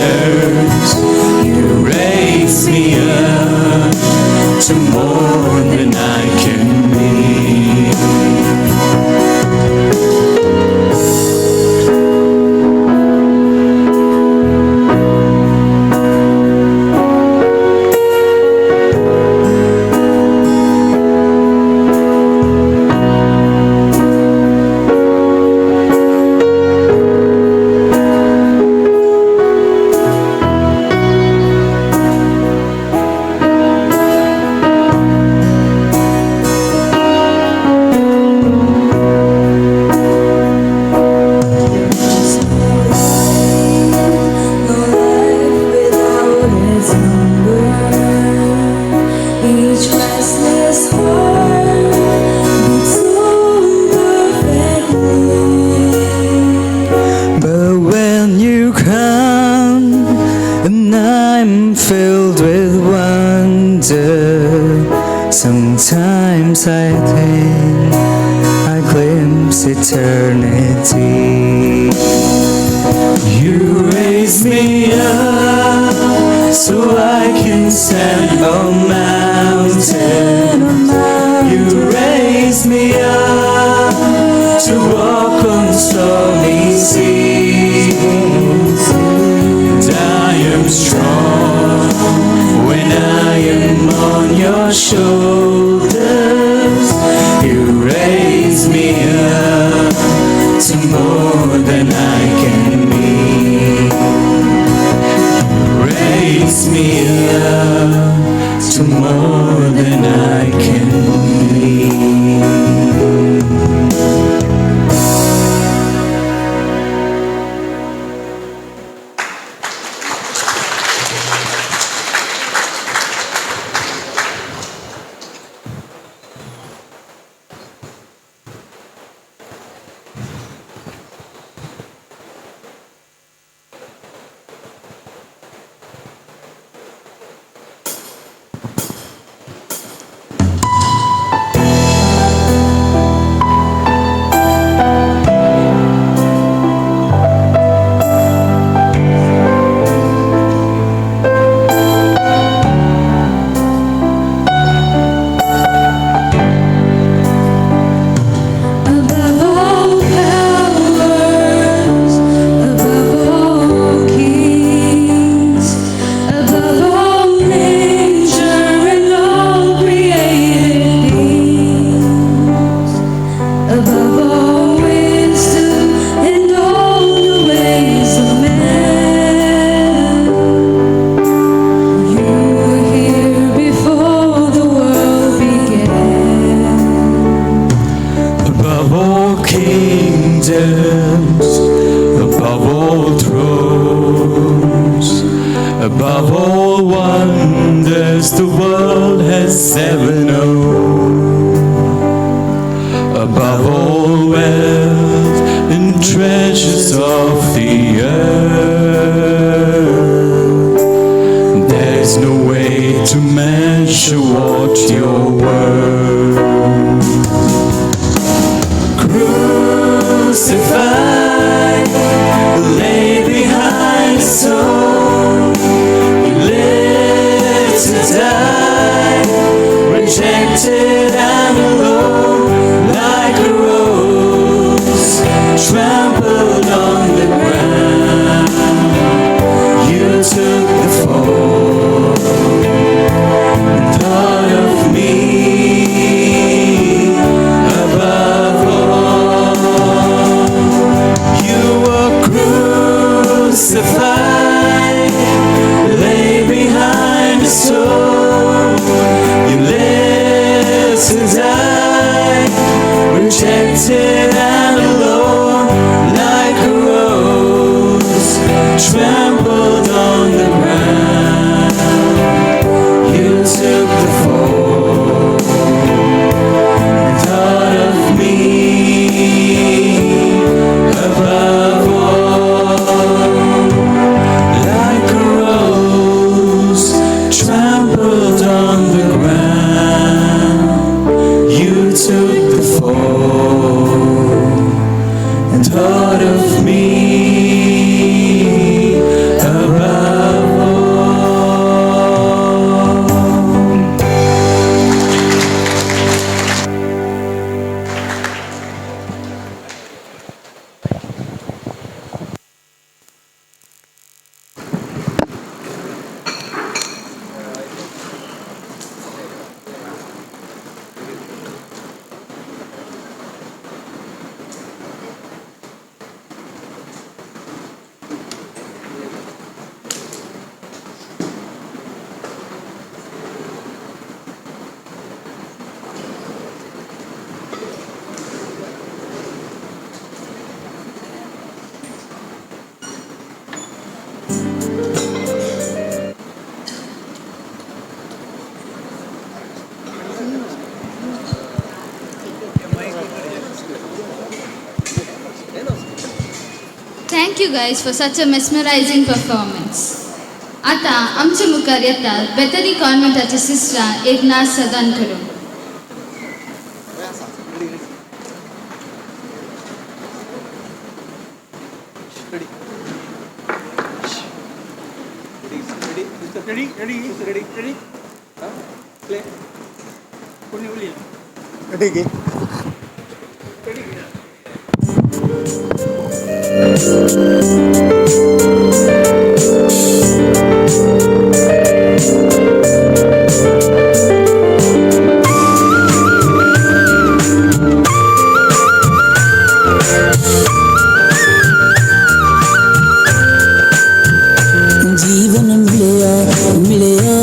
You raise me up to more than I can be. No life without its hunger. Each restless heart beats so perfectly. But when you come and I'm filled with wonder, sometimes I think I glimpse eternity. You raise me up so I can stand, oh mountain. You raise me up to walk on stormy seas. And I am strong when I am on your shoulders. You raise me up to more than I can be. Raise me up to more than I can be. Above all powers, above all kings, above all nature and all created things, above all wisdom and all the ways of man, you were here before the world began. Above all kingdoms, above all thrones, above all wonders the world has ever known, above all wealth and treasures of the earth, there's no way to measure what you're worth. Crucified, laid behind a stone, you lived to die, rejected and alone, like a rose trampled on the ground. You took the fall and thought of me above all. You were crucified, lay behind a stone. You lived to die, rejected and alone, like a rose trampled on the ground. You took the fall and thought of me above all, like a rose trampled on the ground. You took the fall and thought of me above all. Thank you guys for such a mesmerizing performance. आता आमच्या मुखार येतात Bethany कॉन्व्हेंटाचे सिस्टरां एक नाच सदान करूंक. Ready? Ready? Ready? Ready? Play. Ready? जीवन मिलया मिलया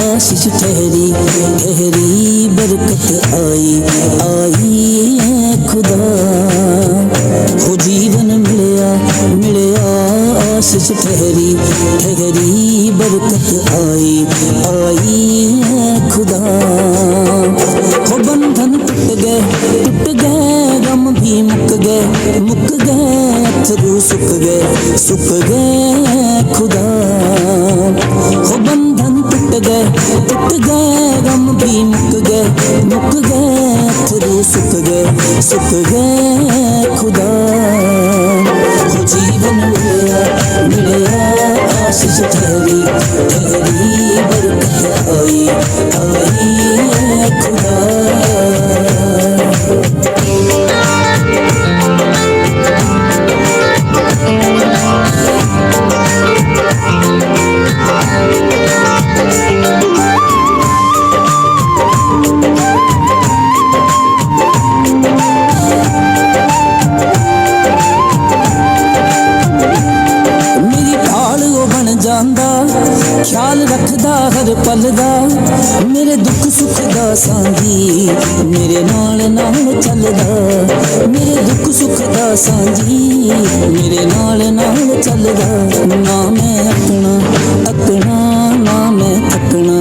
आशीष ठहरी ठहरी बरकत आई आई है खुदा। हो जीवन मिलया मिलया आशीष ठहरी ठहरी बरकत आई आई है खुदा। हो बंधन टूट गए गम भी मुक गए अथरू सुख गए खुदा। हो बंधन टूट गए गम भी मुक गए अथरू सुख गए खुदा। हो जीवन मिलया मिलया आशीष ठहरी ठहरी बरकत आई आई है खुदा। मेरी ढाल वो बन जांदा ख्याल रखदा हर पल दा, मेरे दुख सुख दा सांझी मेरे नाल नाल चलदा, मेरे दुख सुख दा सांझी मेरे नाल नाल चलदा। ना मैं अपना अकना ना मैं थकना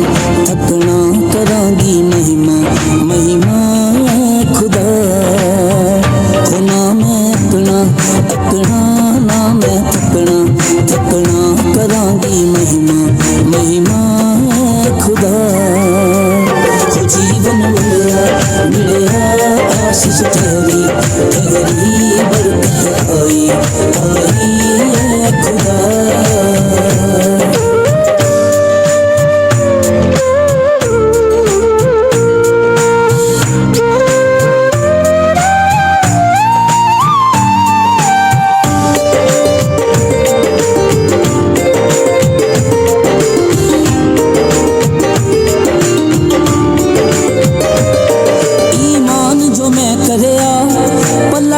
थकना करांगी महिमा महिमा खुदा। हो ना मैं अपना अकना ना मैं थकना थकना करांगी महिमा महिमा खुदा। हो जीवन मिलया मिलया आशीष ठहरी ठहरी बरकत आई आई है खुदा।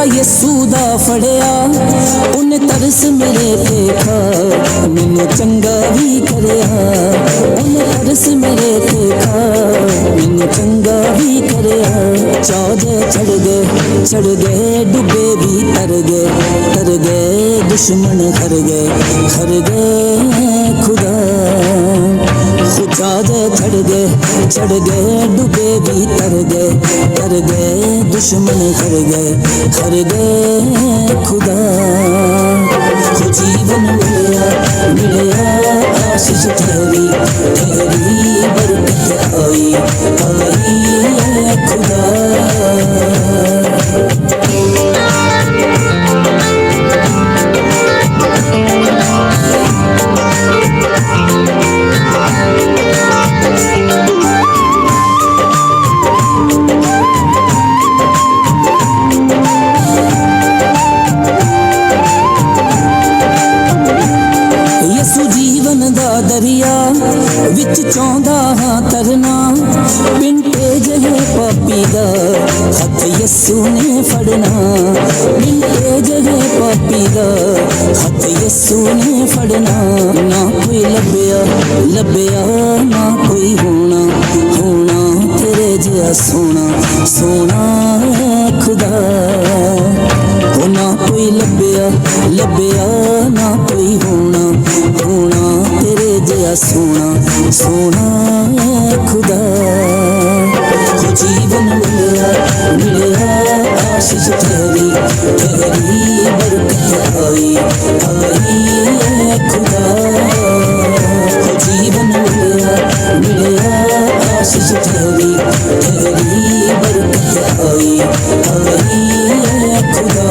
यसू दा फड़िया उन्हें तरस मेरे ते खा मैनू चंगा भी करया, उन्हें तरस मेरे ते खा मैनू चंगा भी करया। चादे चढ़ गए डुबे भी तर गए दुश्मन खर गए खुदा। चादे चढ़ गए डुबे भी तर गए दुश्मन खर गए खुदा। हो जीवन मिलया मिलया आशीष ठहरी ठहरी बरकत आई आई है खुदा। यसु जीवन दा दरिया विच चाहुंदा हां तरना, पिंटे जहे पापी दा हथ यसु ने फड़ना, पिंटे जहे पापी दा हथ यसु ने फड़ना। ना कोई लभया लभया ना कोई होना होना तेरे जिहा सोना सोना खुदा। हो ना कोई लभया लभया ना कोई होना होना तेरे जिहा सोना सोना खुदा। हो जीवन मिलया मिलया आशीष ठहरी ठहरी बरकत आई आई है खुदा। हो जीवन मिलया मिलया आशीष ठहरी ठहरी बरकत आई आई है खुदा।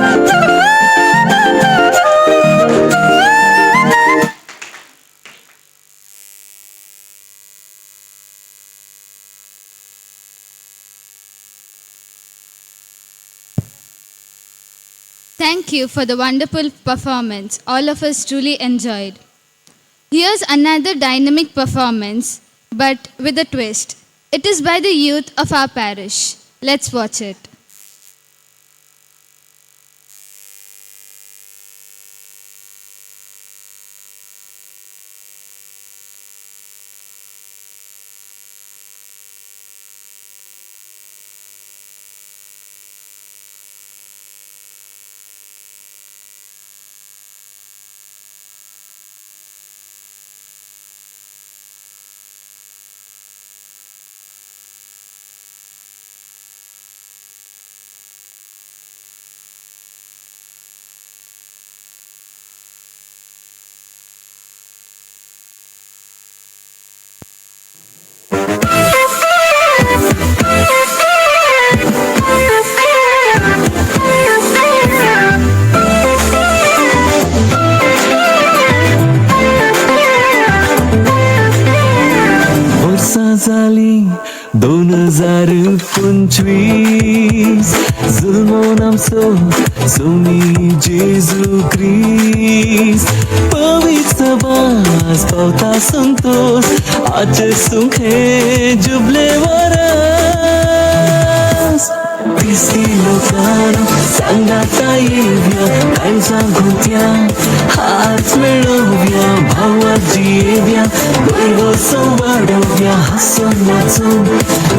Thank you. Thank you for the wonderful performance. All of us truly enjoyed. Here's another dynamic performance, but with a twist. It is by the youth of our parish. Let's watch it. वर्सां जालीं 2025 जुल्मोन आमचो सोमी जेजू क्रिस्त पवित्र सभास पावता संतोष आचे सुखे जुबले वरस क्रिस्ती लोकांनो सांगाता येव्या काळजां गुंत्या हात मेळोव्या भावा जियेव्या भरवसो वाडोव्या हांसून नाचून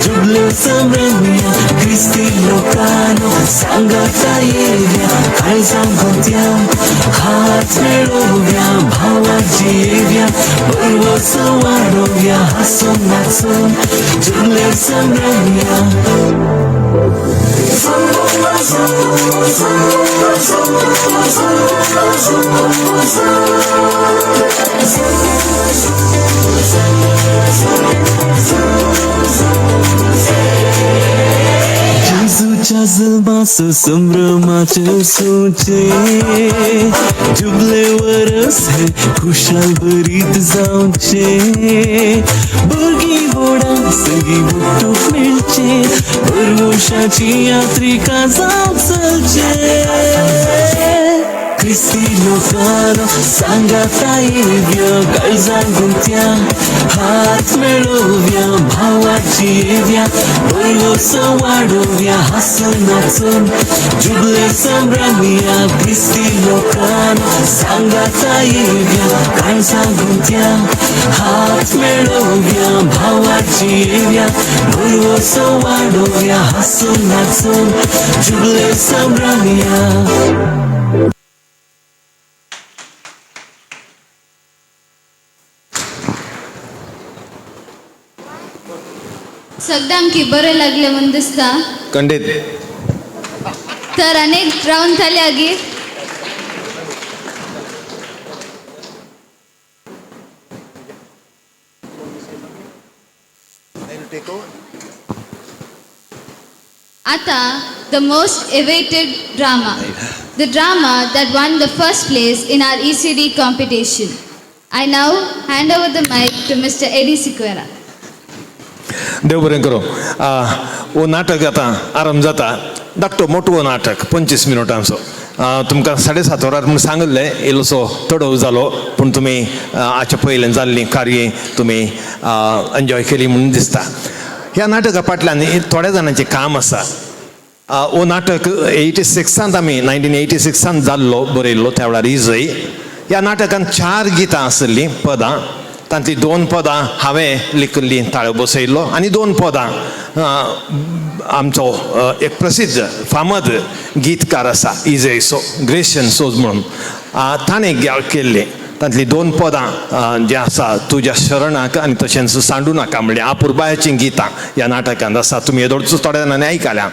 जुबले संभ्रमया क्रिस्ती लोकांनो सांगाता येव्या काळजां गुंत्या हात मेळोव्या भावा जियेव्या भरवसो वाडोव्या हांसून नाचून जुबले संभ्रमया. जेजूच्या जल्माचो संभ्रमाचे सुचे जुबले वरस हे खुशाल भरीत जावचे भुरगीं व्हडां सगळीं मुट्टूक मेळचे भरवशाची यात्रिका जावं चलचे क्रिस्ती लोकांनो सांगाता येव्या काळजां गुंत्या हात मेळोव्या भावाची येव्या भरवसो वाडोव्या हांसून नाचून जुबले संभ्रमया क्रिस्ती लोकांनो सांगाता येव्या काळजां गुंत्या हात मेळोव्या भावाची येव्या भरवसो वाडोव्या हांसून नाचून जुबले संभ्रमया. सगळ्यांकी बरें लागलें म्हूण दिसता. खंडीत. तर अनेक रावंड जाले आगी. आता the most awaited drama, the drama that won the first place in our ECD competition. I now hand over the mic to Mr. Eddie Sequeira. देव बरें करूं. हो नाटक आतां आरंभ जाता. धाकटो मोटवो नाटक 25 मिनटांचो. तुमकां 7:30 वरार म्हूण सांगिल्लें, इल्लोसो तडव जालो पूण तुमी आजच्या पयलें जाल्लीं कार्य तुमी एन्जॉय केली म्हूण दिसता. ह्या नाटका फाटल्यान थोड्या जाणांचें काम आसा. हो नाटक 86 आमी 1986 जाल्लो बरयल्लो त्या वेळार इजय. ह्या नाटकान 4 गितां आसलीं पदां. तांतलीं 2 पदां हांवें लिखिल्लीं ताळो बसयल्लो आनी 2 पदां आमचो एक प्रसिद्ध फामद गीतकार आसा इजयसो ग्रेशन सोज म्हणून ताणें केल्लीं. तांतलीं 2 पदां जीं आसा तुज्या शरणाक आनी तशेंच सांडू नाका म्हणल्यार आपुरबायाचीं गितां ह्या नाटकांत आसा. तुमी येदोळच थोड्या जाणांनी आयकल्या.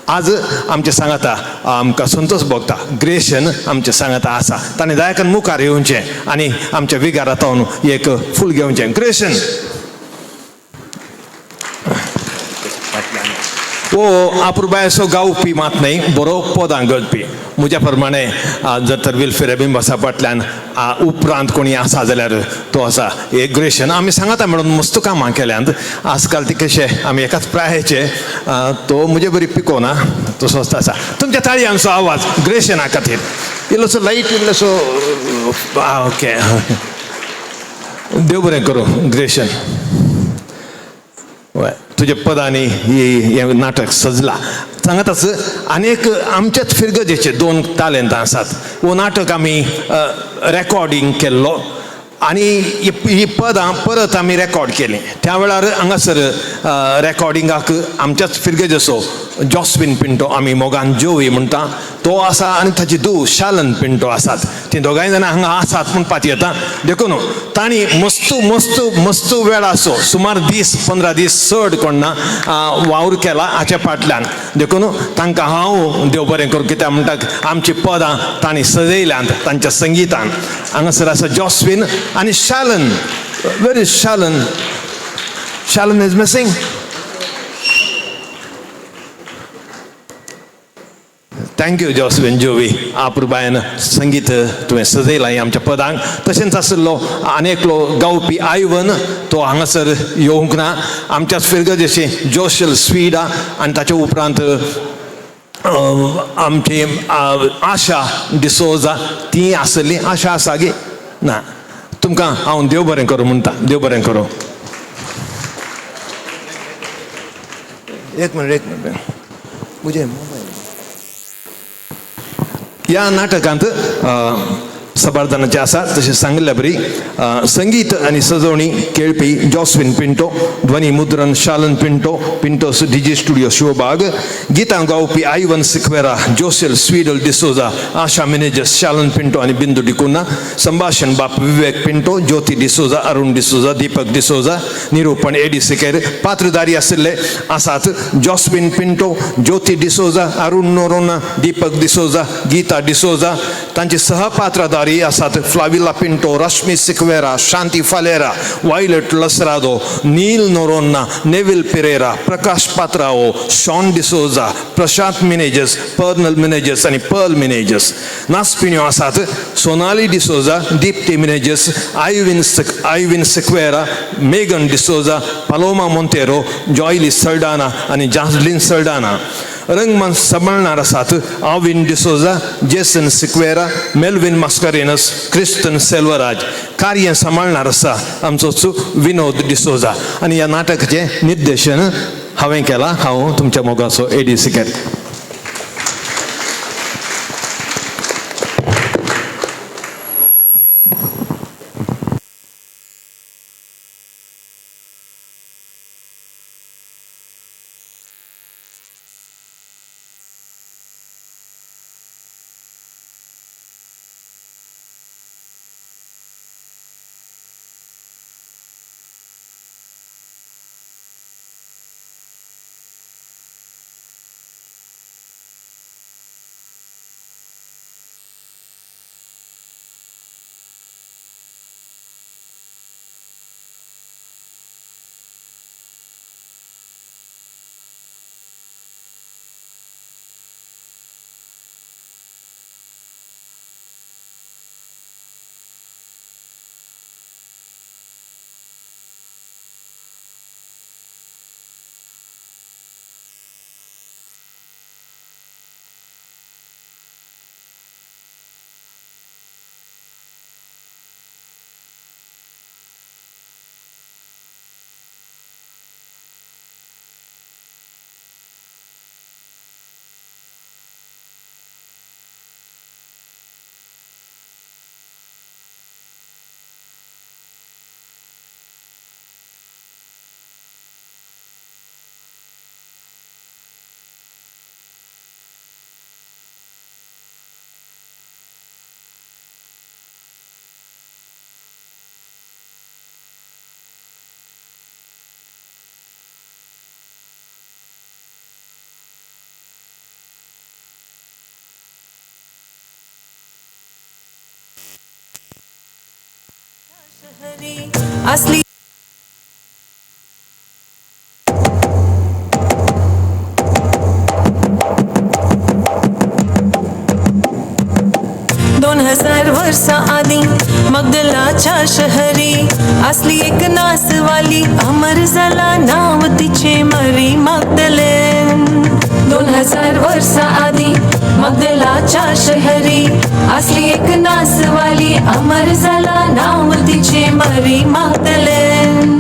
आज आमचे सांगाता आमकां संतोष भोगता ग्रेशन आमचे सांगाता आसा. ताणें दयाकन मुखार येवचें आनी आमच्या विगारांत एक फूल घेवचें. ग्रेशन हो आपुरबायेचो गावपी मात न्हय, बरो पदां गळपी. म्हज्या प्रमाणे जर तर विल्फे रेबिंबासा फाटल्यान उपरांत कोणी आसा जाल्यार तो आसा एक ग्रेशन. आमी सांगता म्हणून मस्त कामां केल्यांत आजकाल ती कशें आमी एकाच प्रायेचे तो म्हजे बरी पिकोना तसोच आसा. तुमच्या ताळयांचो आवाज ग्रेशना खातीर इल्लोसो लायट इल्लोसो ओके. देव बरें करूं ग्रेशन, हय तुज्या पदांनी ही हें नाटक सजलां. सांगताच आनी एक आमच्याच फिरगजेचे दोन तालेंतां आसात. हो नाटक आमी रेकॉर्डिंग केल्लो आनी ही पदां परत आमी रेकॉर्ड केलीं. त्या वेळार हांगासर रेकॉर्डिंगाक आमच्याच फिरगजेचो जॉस्विन पिंटो, आमी मोगान जोवी म्हणटा तो आसा, आनी ताची धूव शालन पिंटो आसात. तीं दोगांय जाणां हांगा आसात म्हूण पातयेता. देखून तांणी मस्त मस्त मस्त वेळाचो सुमार दीस 15 दीस चड कोण ना वावर केला हाच्या फाटल्यान. देखून तांकां हांव देव बरें करूं, कित्याक म्हणटा आमची पदां तांणी सजयल्यांत तांच्या संगितान. हांगासर आसा जॉस्विन आनी Shalan. Where is Shalan? Shalan is missing. Thank you Joswin Jovi, आपुरबायन संगीत तुवें सजयलां आमच्या पदांक. तशेंच आशिल्लो आनी एकलो गावपी आयवन, तो हांगासर येवंक ना. आमच्याच फिरगजेचे जोशल स्वीडा आनी ताच्या उपरांत आमची आशा डिसोजा ती आसली. आशा आसा गे ना? तुमकां हांव देव बरें करूं म्हणटा. देव बरें करूं. एक मिनट एक मिनट म्हजें मोबायल. ह्या नाटकांत सबार जाणांचे आसा तशें सांगिल्ल्या बरी संगीत आनी सजवणी केळपी जॉस्विन पिंटो, ध्वनी मुद्रण Shalan Pinto, Pinto's DJ studio Shivbag, गितां गावपी आयवन सिक्वेरा, जोसेल स्वीडल डिसोजा, आशा मिनेजस, शालन पिंटो आनी बिंदू डिकुन्हा, संभाशण बाप विवेक पिंटो, ज्योती डिसोजा, अरुण डिसोजा, दीपक डिसोजा, निरूपण एडी सिकेर. पात्रधारी आशिल्ले आसात जॉस्विन पिंटो, ज्योती डिसोजा, अरुण नोरोना, दीपक डिसोजा, गीता डिसोजा. तांचे सहपात्रधारी आसात Flavilla Pinto, Rashmi Sequeira, Shanti Falera, Violet Lasrado, Neil Noronha, Neville Pereira, Prakash Patrao, Sean D'Souza, Prashant Menezes, Pernal Menezes आनी पर्ल मिनेजस. नाचपिण्यो आसात Sonali D'Souza, Deepti Menezes, Ivin Sequeira, Megan D'Souza, Paloma Monteiro, Joylee Saldanha आनी जासलीन सल्डाना. रंगमंच सांबाळणार आसात Avin D'Souza, Jason Sequeira, Melvin Mascarenhas, Kristen Selvaraj. कार्य सांबाळणार आसा आमचो विनोद डिसोजा. आनी ह्या नाटकाचें निर्देशन हांवें केलां. हांव तुमच्या मोगाचो एडी सिकेर. असली 2000 वर्सां आदीं मगदलाच्या शहरी आसली एक नासवाली, अमर जाला नांव तिचें मरी मागदलेन। 2000 वर्सां आदीं मगदलाच्या शहरी आसली एक नासवाली, अमर जाला नांव तिचें मरी मागदलेन।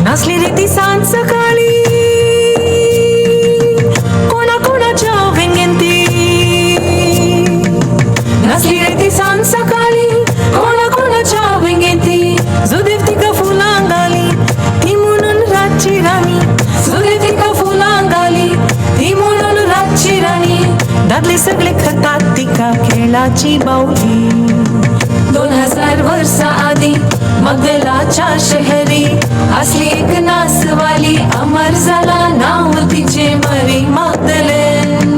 नासली रे ती सांज सकाळी कोणा कोणाच्या वेंगेन ती, नासली रे ती सांज सकाळी कोणा कोणाच्या वेंगेन ती, जुदेव तिका फुलां घाली ती म्हणून रातची राणी, जुदेव तिका फुलां घाली ती म्हणून रातची राणी, दादले सगळे खातात तिका खेळाची बावली। 2000 वर्सां आदीं मगदलाच्या शहरी आसली एक नासवाली, अमर जाला नांव तिचें मरी मागदलेन।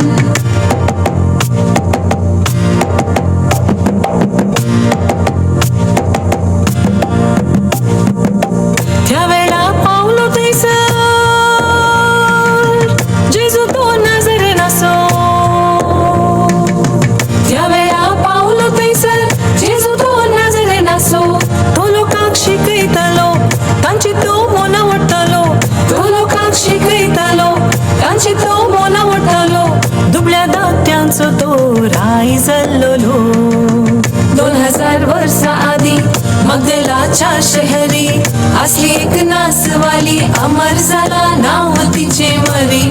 त्या वेळा पावलो थंयसर जेजू तो नाजरेनाचो, त्या वेळा पावलो थंयसर जेजू तो नाजरेनाचो, तो लोकांक शिकयतालो तांची तो मनां ओडटालो, तो लोकांक शिकयतालो तांची तो मनां ओडटालो, दुबळ्या दात्यांचो तो राय जाल्लो। 2000 वर्सां आदीं मगदलाच्या शहरी आसली एक नासवाली, अमर जाला नांव तिचें मरी।